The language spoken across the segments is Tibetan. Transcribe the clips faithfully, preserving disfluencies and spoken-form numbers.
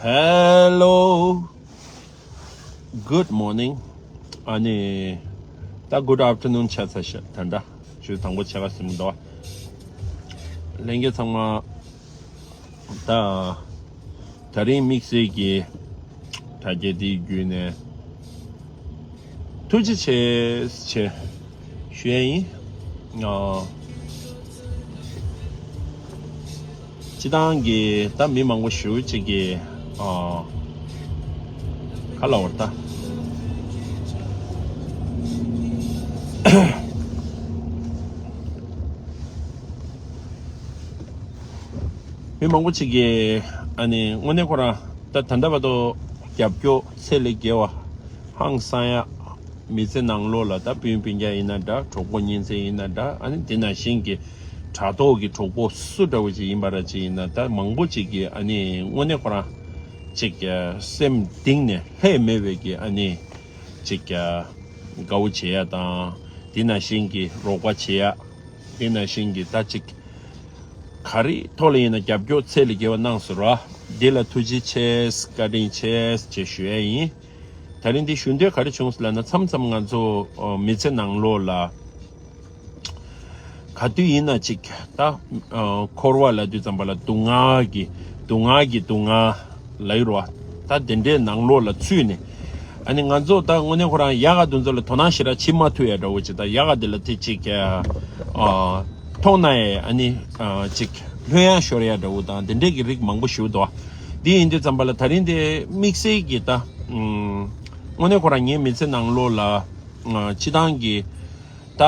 Hello, good morning. ཨ་ནི་ད་good afternoon ཆགས་ཚར་ཤག་ད་འདྲ་ཞུ་དང་པོ་ཆ་ག་སིམ་འདུག་ལྷན་རྒྱས་ཚང་མ། ད་ད་རིང་དམིགས་བསལ་གྱི་དྲ་རྒྱ་འདིའི་བརྒྱུད་ནས་ཐུགས་རྗེ་ཆེ་ཆེ་ཞུ་ཡ་ཡིན། ཨ། སྤྱི་བཏང་གི་ད་མི་མང་པོ་ཞེ་པོ་ཅིག་གིས་ཨ་ག་ལབ་དགོས་རེད་ད། མི་མང་པོ་ཅིག་གིས་ཨ་ནི་དངོས་གནས་ཁོ་རང་ད་ད་ལྟ་བར་དུ་རྒྱབ་སྐྱོར་ཚད་ལས་བརྒལ་བ་ཧང་སང་ཡ། མི་ཚེ་ནང་ལོགས་ལ་ད་སྤུན་སྤུན་ཀྱག་ཡིན་ན་འདྲ། གྲོགས་པོ་གཉེན་ཚན་ཡིན་ན་འདྲ། ཨ་ནི་དེ་ནང་བཞིན་གྱི་དྲ་ཐོག་གི་གྲོགས་པོ་སུ་འདྲ་བོ་ཅིག་ཡིན་པ་ར་ཅིག་ཡིན་ན། ད་མང་པོ་ཅིག་གིས་ཨ་ནི་དངོས་གནས་ཁོ་རང་ཅིག་སེམས་གཏིང་ནས་ལྷད་མེད་པའི་གི་ཨ་ནི་ཅིག་དགའ་བོ་བྱེད་ཡ་དང་། དེ་ནང་བཞིན་གྱི་རོགས་པ་བྱེད་ཡ། དེ་ནང་བཞིན་གྱི་ད་ཅིག་ག་རེ་ཐོག་ལ་ཡིན་ན་རྒྱབ་སྐྱོར་ཚད་ལས་བརྒལ་བ་གནང་སོང་ར། འདི་ལ་ཐུགས་རྗེ་ཆེ། བཀའ་དྲིན་ཆེ་ཅེས་ཞུ་ཡ་ཡིན། ད་རིང་འདི་ཞུ་འདོད་ག་རེ་བྱུང་སོང་ལབ་ན། མཚམས་མཚམས་ང་ཚོ་ཨ་མི་ཚེ་ནང་ལོགས་ལ་ག་དུས་ཡིན་ན་ཅིག་ད་ཨ་འཁོར་བ་ལབ་དུས་ཙམ་པ་ལ་སྡུག་བསྔལ་གྱི་སྡུག་བསྔལ་གྱི་སྡུག་བསྔལ་ལབ་ཀྱི་རེད་བ། ད་དེ་འདྲའི་ནང་ལོགས་ལ་ཚུད་ནས། ཨ་ནི་ང་ཚོ་ད་དངོས་གནས་ཁོ་རང་ཡག་ག་དེ་ཚོ་ལ་དོ་སྣང་ཞེ་དྲག་བྱེད་མ་ཐུབ་ཡ་འདྲ་བོ་ཅིག་ད་ཡག་ག་དེ་ལ་དེ་ཅིག་ཨ་མཐོང་ན་ཡང་ཨ་ནི་ཨ་ཅིག་ལྷོད་ཡངས་ཤོར་ཡ་འདྲ་བོ་དང་དེ་འདྲས་ཀྱི་རིགས་མང་པོ་ཞིག་འདུག་འདི་ཡིན་དུས་ཙམ་པ་ལ་ད་རིང་དེ་དམིགས་བསལ་གྱི་ད་ཨུམ་དངོས་གནས་ཁོ་རང་ངའི་མི་ཚེ་ནང་ལོགས་ལ་ཨ་སྤྱི་བཏང་གི་ད་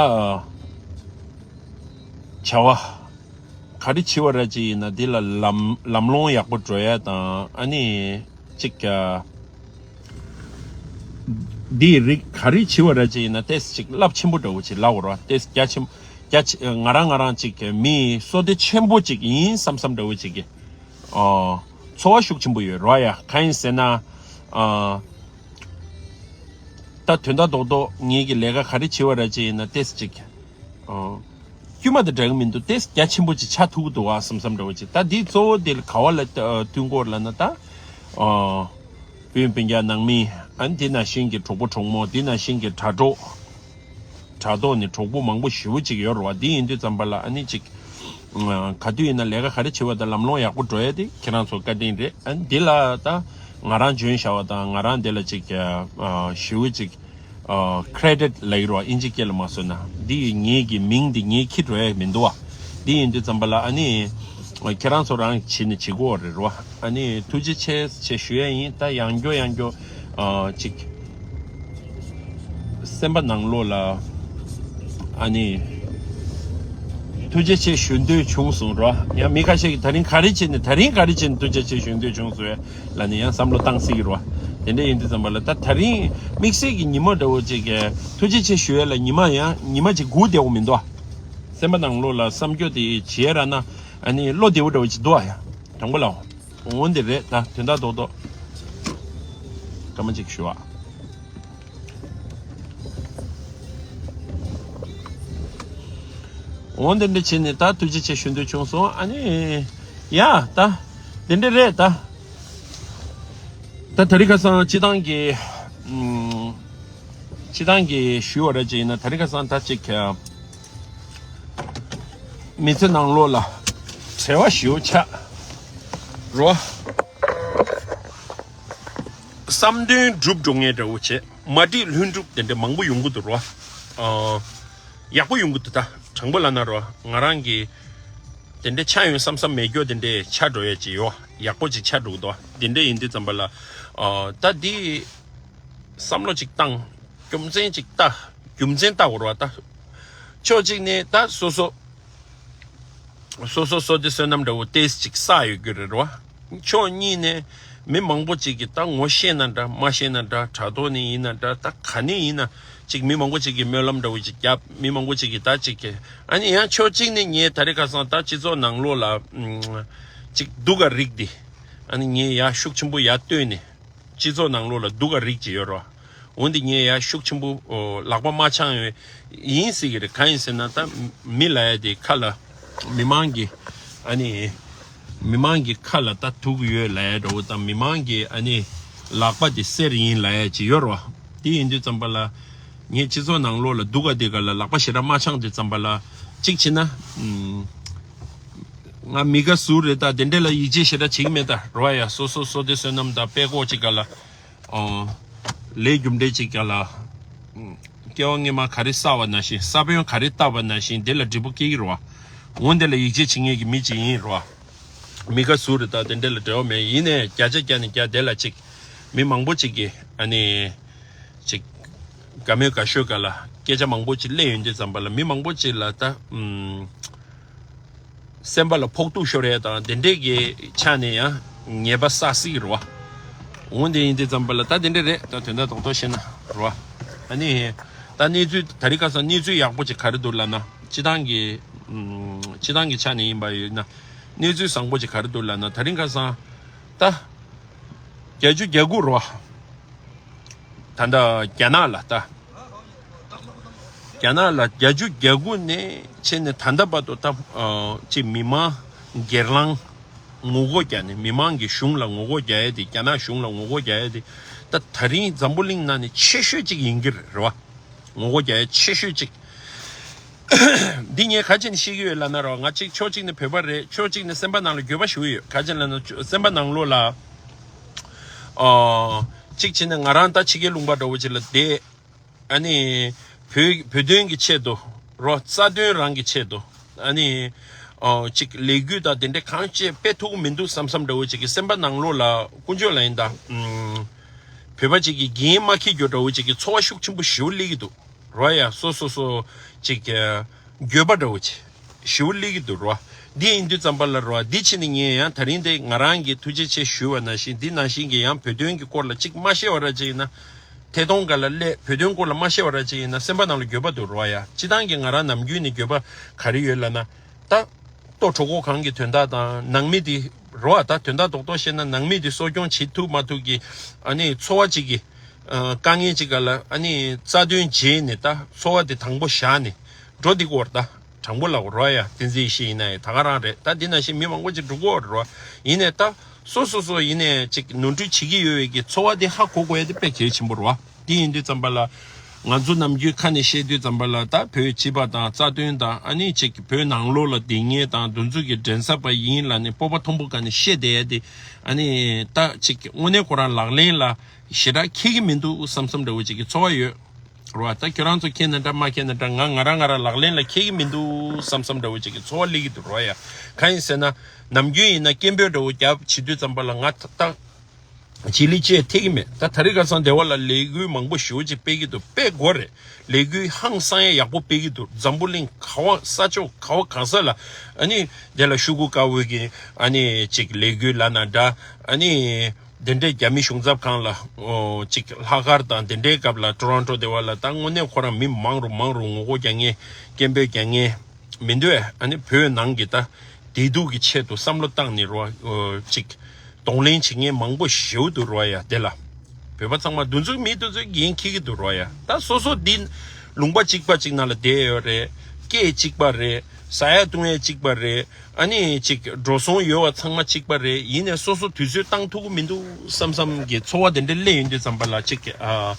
བྱ་བ་ག་རེ་བྱེད་པ་ར་ཅིག་ཡིན་ན་འདི་ལ་ལམ་ལམ་ལྷོང་ཡག་པོ་འགྲོ་ཡ་དང་། ཨ་ནི་ཅིག་ཨ་འདིའི་རིགས་ག་རེ་བྱེད་པ་ར་ཅིག་ཡིན་ན་ཏོག་ཙམ་ཅིག་རླབས་ཆེན་པོ་འདྲ་བོ་ཅིག་ལབ་དགོས་རེད་བ། ཏོག་ཙམ་རྒྱ་ཆེན་རྒྱ་ཆེ་ང་རང་ང་རང་ཅིག་མི་བསོད་བདེ་ཆེན་པོ་ཅིག་ཡིན་བསམ་བསམ་འདྲ་བོ་ཅིག་གི་ཨ་ཚོར་བ་ཤུགས་ཆེན་པོ་ཡོད་རེད་བ། ཡ་གང་ཡིན་ཟེར་ན་ཨ་ད་དོན་དག་རྡོག་རྡོག་ངེད་ཀྱི་ལས་ཀ་ག་རེ་བྱེད་པ་ར་ཅིག་ཡིན་ན་ཏོག་ཙམ་ཅིག་ཨ་དཀྱུས་མ་དང་འདྲ་གི་མི་འདུག་ཏོག་ཙམ་རྒྱ་ཆེན་པོ་ཅིག་ཆགས་ཐུབ་ཀྱི་འདུག་བ་བསམ་བསམ་འདྲ་བོ་ཅིག་ད་འདི་གཙོ་བོ་དེ་ལ་ག་བ་ལ་ཨ་བསྟུན་དགོས་ལབ་ན། ད་ཨ་སྤུན་སྤུན་ཀྱག་ནང་མི། ཨ་ནི་དེ་ནང་བཞིན་གྱི་གྲོགས་པོ་གྲོགས་མོ། དེ་ནང་བཞིན་གྱི་དྲ་གྲོགས། དྲ་ཐོག་ནས་གྲོགས་པོ་མང་པོ་ཞེ་པོ་ཅིག་ཡོད་རེད་བ། འདི་ཡིན་དུས་ཙམ་པ་ལ་ཨ་ནི་ཅིག་ཨ་ག་དུས་ཡིན་ན་ལས་ཀ་ག་རེ་བྱེད་པ་དང་ལམ་ལྷོང་ཡག་པོ་འགྲོ་ཡ་དེ་ཁྱེད་རང་ཚོ་བཀའ་དྲིན་རེད། ཨ་ནི་འདི་ལ་ད་ང་རང་འཇོན་བྱ་བ་དང་ང་རང་འདི་ལ་ཅིག་ཨ་ཞེ་པོ་ཅིག་ཨ་ཁེ་རེ་ཌིཊ་ལབ་ཀྱི་རེད་བ། ཨིན་ཇི་སྐད་ལ་མ་བཟོས་ན། འདི་ངེད་ཀྱི་མིང་འདི་ངས་འཁྱེར་འགྲོ་ཡ་མི་འདུག་བ། འདི་ཡིན་དུས་ཙམ་པ་ལ་ཨ་ནི་ཁྱེད་རང་ཚོ་རང་བྱེད་ནི་བྱེད་དགོས་རེད་རོ། ཨ་ནི་ཐུགས་རྗེ་ཆེ་ཆེ་ཞུ་ཡ་ཡིན། ད་ཡང་སྐྱོ་ཡང་སྐྱོ་ཨ་ཅིག་སེམས་པ་ནང་ལོགས་ལ་ཨ་ནི་ཐུགས་རྗེ་ཆེ་ཞུ་འདོད་བྱུང་སོང་རོ། ཡང་མི་ཁ་ཤས་ཀྱིས་ད་རིང་ག་རེ་བྱས་ནས་ད་རིང་ག་རེ་བྱས་ནས་ཐུགས་རྗེ་ཆེ་ཞུ་འདོད་བྱུང་སོང་ལབ་ནས་ཡང་བསམ་བློ་བཏང་སྲིད་ཀྱི་རོ། དེ་འདྲ་ཡིན་དུས་ཙམ་པ་ལ་ད་ད་རིང་དམིགས་བསལ་གྱི་ཉི་མ་འདྲ་བོ་ཅིག་གི་ཐུགས་རྗེ་ཆེ་ཞུ་ཡ་ལ་ཉི་མ་ཡང་ཉི་མ་ཅིག་སྒུག་བསྡད་དགོས་མི་འདུག་ཨ། སེམས་པ་ནང་ལོགས་ལ་བསམ་སྐྱོ་དེ་བྱས་ར་ན་ཨ་ནི་བློ་བདེ་བོ་འདྲ་བོ་ཅིག་འདུག་ཨ། ཡ་དྲང་པོ་ལ་འོ་འདི་རེད། ད་དོན་དག་རྡོག་རྡོག་སྐར་མ་གཅིག་ཞུ་བ། འོ་འདི་འདྲ་བྱས་ནས་ད་ཐུགས་རྗེ་ཆེ་ཞུ་འདོད་བྱུང་སོང་། ཨ་ནི་ཡ་ད་འདི་འདྲ་རེད་ད། ད་དེ་རིང་ཁ་སང་སྤྱི་བཏང་གི་ཨུམ། སྤྱི་བཏང་གི་ཞུ་བ་ར་ཅིག་ཡིན་ན་དེ་རིང་ཁ་སང་ད་ཅིག་མི་ཚེ་ནང་ལོགས་ལ་བྲེལ་བ་ཞེ་པོ་ཆགས་རོ། བསམ་དོན་འགྲུབ་འགྲོ་མཁན་འདྲ་བོ་བྱས། མ་འགྲིག་ལྷུན་གྲུབ་དེ་འདྲ་མང་པོ་ཡོང་གི་འདུག་རོ། ཨ། ཡག་པོ་ཡོང་གི་འདུག་ད་དྲང་པོ་ལབ་ན་རོ། ང་རང་གི་དེ་འདྲ་ཆགས་ཡོང་བསམ་བསམ་མེད་རྒྱུ་དེ་འདྲ་ཆགས་འགྲོ་ཡ་ཅིག་ཡོད། ཡག་པོ་ཅིག་ཆགས་འགྲོ་གི་འདུག་དེ་འདྲ་ཡིན་དུས་ཙམ་པ་ལ་ཨ་ད་འདི་བསམ་བློ་ཅིག་བཏང་། རྒྱུ་མཚན་ཅིག་ལྟ། རྒྱུ་མཚན་ལྟ་དགོས་རེད་བ། ད་ཕྱོགས་གཅིག་ནས་ད་སོ་སོ་སོ་སོ་བསོད་བདེ་བསོད་ནམས་འདྲ་བོ་ཏོག་ཙམ་ཅིག་བསགས་ཡོད་རྒྱུ་རེད་བ། ཕྱོགས་གཉིས་ནས་མི་མང་པོ་ཅིག་གིས་ད་ངོ་ཤེས་ན་འདྲ་མ་ཤེས་ན་འདྲ། དྲ་ཐོག་ནས་ཡིན་ན་འདྲ། ད་ག་ནས་ཡིན་ན་ཅིག་མི་མང་པོ་ཅིག་གིས་སྨོན་ལམ་འདྲ་བོ་ཅིག་བརྒྱབ། མི་མང་པོ་ཅིག་གིས་ད་ཅིག་གི་ཨ་ནི་ཡང་ཕྱོགས་གཅིག་ནས་ངས་ད་རེས་ཁ་སང་ད་སྤྱི་ཚོགས་ནང་ལོགས་ལ་ཅིག་སྡུག་ག་རིགས་འདི་ཨ་ནི་ངས་ཡ་ཤུགས་ཆེན་པོ་ཡ་བཏོན་ནས། སྤྱི་ཚོགས་ནང་ལོགས་ལ་སྡུག་ག་རིགས་ཅིག་ཡོད་རོ། འོན་ཏེ་ངས་ཡ་ཤུགས་ཆེན་པོ་ཨོ་ལག་པ་མ་འཆང་ཡོད་ཡིན་སྲིད་ཀྱི་རེད། གང་ཡིན་ཟེར་ན་ད་མི་ལ་ཡ་དེ་ཁ་ལ་མི་མང་གི་ཨ་ནི་ མི་མང་གི་ཁ་ལ་ད་ཐུག་ཡོད་ལབ་ཡ་འདྲ་བོ་དང་མི་མང་གི་ཨ་ནི་ལག་པ་དེ་གསེར་ཡིན་ལབ་ཡ་ཅིག་ཡོད་རེད་བ། དེ་ཡིན་དུས་ཙམ་པ་ལ་ངས་སྤྱི་ཚོགས་ནང་ལོགས་ལ་སྡུག་ག་དེ་ག་ལ་ལག་པ་ཞེ་དྲག་མ་འཆང་དུས་ཙམ་པ་ལ་གཅིག་བྱས་ན་ང་མི་དགའ་ཟུར་རེད། ད་དེ་འདྲ་ལ་ཡིད་ཆེས་ཞེ་དྲག་བྱེད་ཀྱི་མེད། ད་རེད་བ་ཡ། སོ་སོ་བསོད་བདེ་བསོད་ནམས་དང་དཔེ་ཀོ་ཅིག་ག་ལ། ཨོ། ལས་རྒྱུ་འབྲས་ཅིག་ཀྱང་ལ། སྐྱེ་བ་སྔོན་མ་ག་རེ་བསགས་པ་ནང་བཞིན་ས་བོན་ག་རེ་བཏབ་པ་ནང་བཞིན་དེ་ལ་འབྲས་བུ་སྐྱེ་གི་རེད་བ། འོ་འདི་ལ་ཡིད་ཆེས་བྱེད་མཁན་གྱི་མི་ཅིག་ཡིན་རེད་བ། མི་དགའ་ཟུར་རེད། ད་དེ་འདྲ་ལ་འབྲེལ་བ་མེད། ཡིན་ནའི་བརྒྱ་ཆ་བརྒྱ་ནས་བརྒྱ་དེ་ལ་ཅིག་མི་མང་པོ་ཅིག་གིས་ཨ་ནི། ཅིག་དགའ་མོས་དགའ་ཤོས་ག་ལ་སྐད་ཆ་མང་པོ་ཅིག་གླེང་ཡོང་དུས་ཙམ་པ་ལ་མི་མང་པོ་ཅིག་ལ་ད་ཨུམ། སེམས་པ་ལ་ཕོག་ཐུག་ཤོར་ཡས་དང་དེ་འདྲས་ཀྱི་ཆ་ནས་ཡང་ཉེས་པ་བསགས་སྲིད་ཀྱི་རེད་བ། འོ་འདི་ཡིན་དུས་ཙམ་པ་ལ་ད་དེ་འདྲས་རེད། ད་དོན་དག་རྡོག་རྡོག་བཤད་ན་རེད་བ། ཨ་ནི། ད་གནས་ཚུལ་ད་རིང་ཁ་སང་གནས་ཚུལ་ཡག་པོ་ཅིག་ག་རེ་འདུག་ལབ་ན། སྤྱི་བཏང་གི་ཨུམ། སྤྱི་བཏང་གི་ཆ་ནས་ཡིན་པ་ཡིན་ན། གནས་ཚུལ་བཟང་པོ་ཅིག་ག་རེ་འདུག་ལབ་ན། ད་རིང་ཁ་སང་། ད། བརྒྱད་ཅུ་གྱ་དགུ་རེད་བ། ད་ལྟ་རྒྱ་ནག་ལ་ད། རྒྱ་ནག་ལ་བརྒྱད་ཅུ་གྱ་དགུ་ནས་བྱས་ནས་ད་ལྟ་བར་དུ་ད་ཅིག་མི་མང་སྒེར་ལངས་ངོ་རྒོལ་རྒྱག་ནས་མི་མང་གི་གཞུང་ལ་ངོ་རྒོལ་རྒྱག་ཡས་དེ། རྒྱ་ནག་གཞུང་ལ་ངོ་རྒོལ་རྒྱག་ཡས་དེ། ད་ད་རིང་འཛམ་བུ་གླིང་ནང་ནས་ཆེ་ཤོས་ཅིག་ཡིན་གྱི་རེད་བ། ངོ་རྒོལ་རྒྱག་ཡས་ཆེ་ཤོས་ཅིག་འདི་ངས་ག་ཅིག་ནས་ཤེས་ཀྱི་ཡོད་ལབ་ན་རོ། ང་གཅིག་ཕྱོགས་གཅིག་ནས་བོད་པ་རེད། ཕྱོགས་གཅིག་ནས་སེམས་པ་ནང་ལ་འགྱོད་པ་ཞེ་པོ་ཡོད། ག་ཅིག་ལབ་ན་སེམས་པ་ནང་ལོགས་ལ། ཨོ། གཅིག་བྱས་ནས་ང་རང་ད་ཕྱི་རྒྱལ་ལུང་པ་འདྲ་བོ་ཅིག་ལ་བསྡད། ཨ་ནི། བོད་བོད་དོན་གྱི་ཆེད་དུ་རོ། རྩ་དོན་རང་གི་ཆེད་དུ། ཨ་ནི། ཨོ། གཅིག་ལས་འགུལ་དང་དེ་འདྲ་གང་བྱས་སྤེལ་ཐུབ་ཀྱི་མི་འདུག་བསམ་བསམ་འདྲ་བོ་ཅིག་གི་སེམས་པ་ནང་ལོགས་ལ་དཀོན་མཆོག་ལ་ཡིན་ད། ཨུམ། བོད་པ་ཅིག་གིས་འགན་མ་འཁྱེར་རྒྱུ་འདྲ་བོ་ཅིག་གི་ཚོར་བ་ཤུགས་ཆེན་པོ་ཞེ་པོ་སླེབས་ཀྱི་འདུག་རོ་ཡ། སོ་སོ་སོ་ཅིག་གི་འགྱོད་པ་འདྲ་བོ་ཅིག་ཞེ་པོ་སླེབས་ཀྱི་འདུག་རོ། འདི་ཡིན་དུས་ཙམ་པ་ལ་རོ། འདི་ཕྱིན་ནས་ངས་ཡང་ད་རིང་དེ་ང་རང་གིས་ཐུགས་རྗེ་ཆེ་ཞུ་བ་ནང་བཞིན། འདི་ནང་བཞིན་གྱི་ཡང་བོད་དོན་གྱི་སྐོར་ལ་ཅིག་མ་བཤད་པ་ར་ཅིག་ཡིན་ན། ཐད་གཏོང་སྒང་ལ་སླེབས་བོད་དོན་སྐོར་ལ་མ་བཤད་པ་ར་ཅིག་ཡིན་ན་སེམས་པ་ནང་ལ་འགྱོད་པ་འདུག་རོ་ཡ། སྤྱི་བཏང་གི་ང་རང་ནམ་རྒྱུན་ནས་འགྱོད་པ་ག་རེ་ཡོད་ལབ་ན། ད། ལྟོ་གྲོད་ཁོག་གང་གི་དོན་དག་དང་ནང་མི་དེ་རོ་ཨ། ད་དོན་དག་རྡོག་རྡོག་བཤད་ན་ནང་མི་དེ་གསོ་སྐྱོང་བྱེད་ཐུབ་མ་ཐུབ་ཀྱི་ཨ་ནི་འཚོ་བ་གཅིག་གི་ཨ་དཀའ་ངལ་གཅིག་ག་ལ་ཨ་ནི་རྩ་དོན་བརྗེད་ནས་ད་འཚོ་བ་དེ་དང་པོ་བཞག་ནས་འགྲོ་འདི་སྐོར་ད་དྲང་པོ་ལབ་རོ་ཡ། བསྟན་འཛིན་ཡེ་ཤེས་ཡིན་ན་ཡང་ད་ག་རང་རེད། ད་འདི་ནང་བཞིན་མི་མང་པོ་ཅིག་འགྲོ་གི་ཡོད་རེད་རོ། ཡིན་ནས་ད་སོ་སོ་སོ་ཡིན་ནས་ཅིག་ནོར་འཁྲུལ་བྱེད་ཀྱི་ཡོད་པའི་གི་འཚོ་བ་དེ་ཧ་གོ་དགོས་ཡ་དེ་དཔེ་གལ་ཆེན་པོ་རེད་བ། དེ་ཡིན་དུས་ཙམ་པ་ལ། ང་ཚོ་ནམ་རྒྱུན་ཁ་ནས་བཤད་དུས་ཙམ་པ་ལ་ད་བོད་སྤྱི་པ་དང་རྩ་དོན་དང་ཨ་ནི་ཅིག་བོད་ནང་ལོགས་ལ་སྡིག་ཉེས་དང་འདི་ཚོ་གི་འགྲན་ཟ་པ་ཡིན་ལབ་ནས་སྤོབས་པ་མཐོན་པོ་སྒང་ནས་བཤད་བསྡད་ཡ་དེ་ཨ་ནི་ད་ཅིག་དངོས་གནས་ཁོ་རང་ལག་ལེན་ལ་ཞེ་དྲག་འཁེལ་གྱི་མི་འདུག་བསམ་བསམ་འདྲ་བོ་ཅིག་གི་ཚོར་བ་ཡོད་རོ། ད་ཁྱོད་རང་ཚོ་མཁྱེན་ན་འདྲ་མ་མཁྱེན་ན་འདྲ། ང་ང་རང་ང་རང་ལག་ལེན་ལ་འཁེལ་གྱི་མི་འདུག་བསམ་བསམ་འདྲ་བོ་ཅིག་གི་ཚོར་བ་སླེབས་ཀྱི་འདུག་རོ་ཡ། གང་ཡིན་ཟེར་ན་ནམ་རྒྱུན་ཡིན་ན་སྐད་འབོད་འདྲ་བོ་རྒྱབ་བྱེད་དུས་ཙམ་པ་ལ་ང་ད་ད། ཅི་ལི་ཅེ་ཐེག་གི་མེད། ད་ད་རེས་ཁ་སང་སྡེ་བ་ལ་ལས་འགུལ་མང་པོ་ཞེ་པོ་ཅིག་སྤེལ་གྱི་འདུག་སྤེལ་དགོས་རེད། ལས་འགུལ་ཧང་སང་ཡ་ཡག་པོ་སྤེལ་གྱི་འདུག་འཛམ་བུ་གླིང་ག་བ་ས་ཕྱོགས་ག་བ་ག་ས་ལ་ཨ་ནི་དེ་ལ་ཤོག་གུ་དཀར་པོའི་གི་ཨ་ནི་ཅིག་ལས་འགུལ་ལབ་ན་འདྲ། ཨ་ནི་དེ་འདྲའི་རྒྱ་མི་གཞུང་ཚབ་ཁང་ལ་ཨོ་ཅིག་ལྷག་དཀར་དང་དེ་འདྲའི་སྐབས་ལ་ཊོ་རོན་ཊོ་སྡེ་བ་ལ་ད་དངོས་གནས་ཁོ་རང་མི་མང་རུ་མང་རུ་ངོ་རྒོལ་རྒྱག་མཁན་སྐད་འབོད་རྒྱག་མཁན། མི་འདུག་ཨེ། ཨ་ནི་བོད་ནང་གི་ད་བདེ་སྡུག་གི་ཆེད་དུ་བསམ་བློ་བཏང་ནས་རོ་ཨ། ཅིག་གདོང་ལེན་བྱེད་མཁན་མང་པོ་ཞེ་པོ་འདུག་རོ་ཡ་དེ་ལ། བོད་པ་ཚང་མ་འདུ་འཛོམས་མི་འདུ་འཛོམས་འགན་འཁྱེར་གྱི་འདུག་རོ་ཡ། ད་སོ་སོ་འདི་ལུང་པ་གཅིག་པ་གཅིག་ནང་ལ་བསྡད་ཡོད་རེད། སྐད་གཅིག་པ་རེད། ཟ་ཡ་བཏུང་ཡ་གཅིག་པ་རེད། ཨ་ནི་ཅིག་འགྲོ་སོང་ཡོད་པ་ཚང་མ་གཅིག་པ་རེད། ཡིན་ནས་སོ་སོ་དུས་ཚོད་བཏང་ཐུབ་ཀྱི་མི་འདུག་བསམ་བསམ་གྱི་ཚོར་བ་དེ་འདྲ་སླེབས་ཡོང་དུས་ཙམ་པ་ལ་ཅིག་ཨ།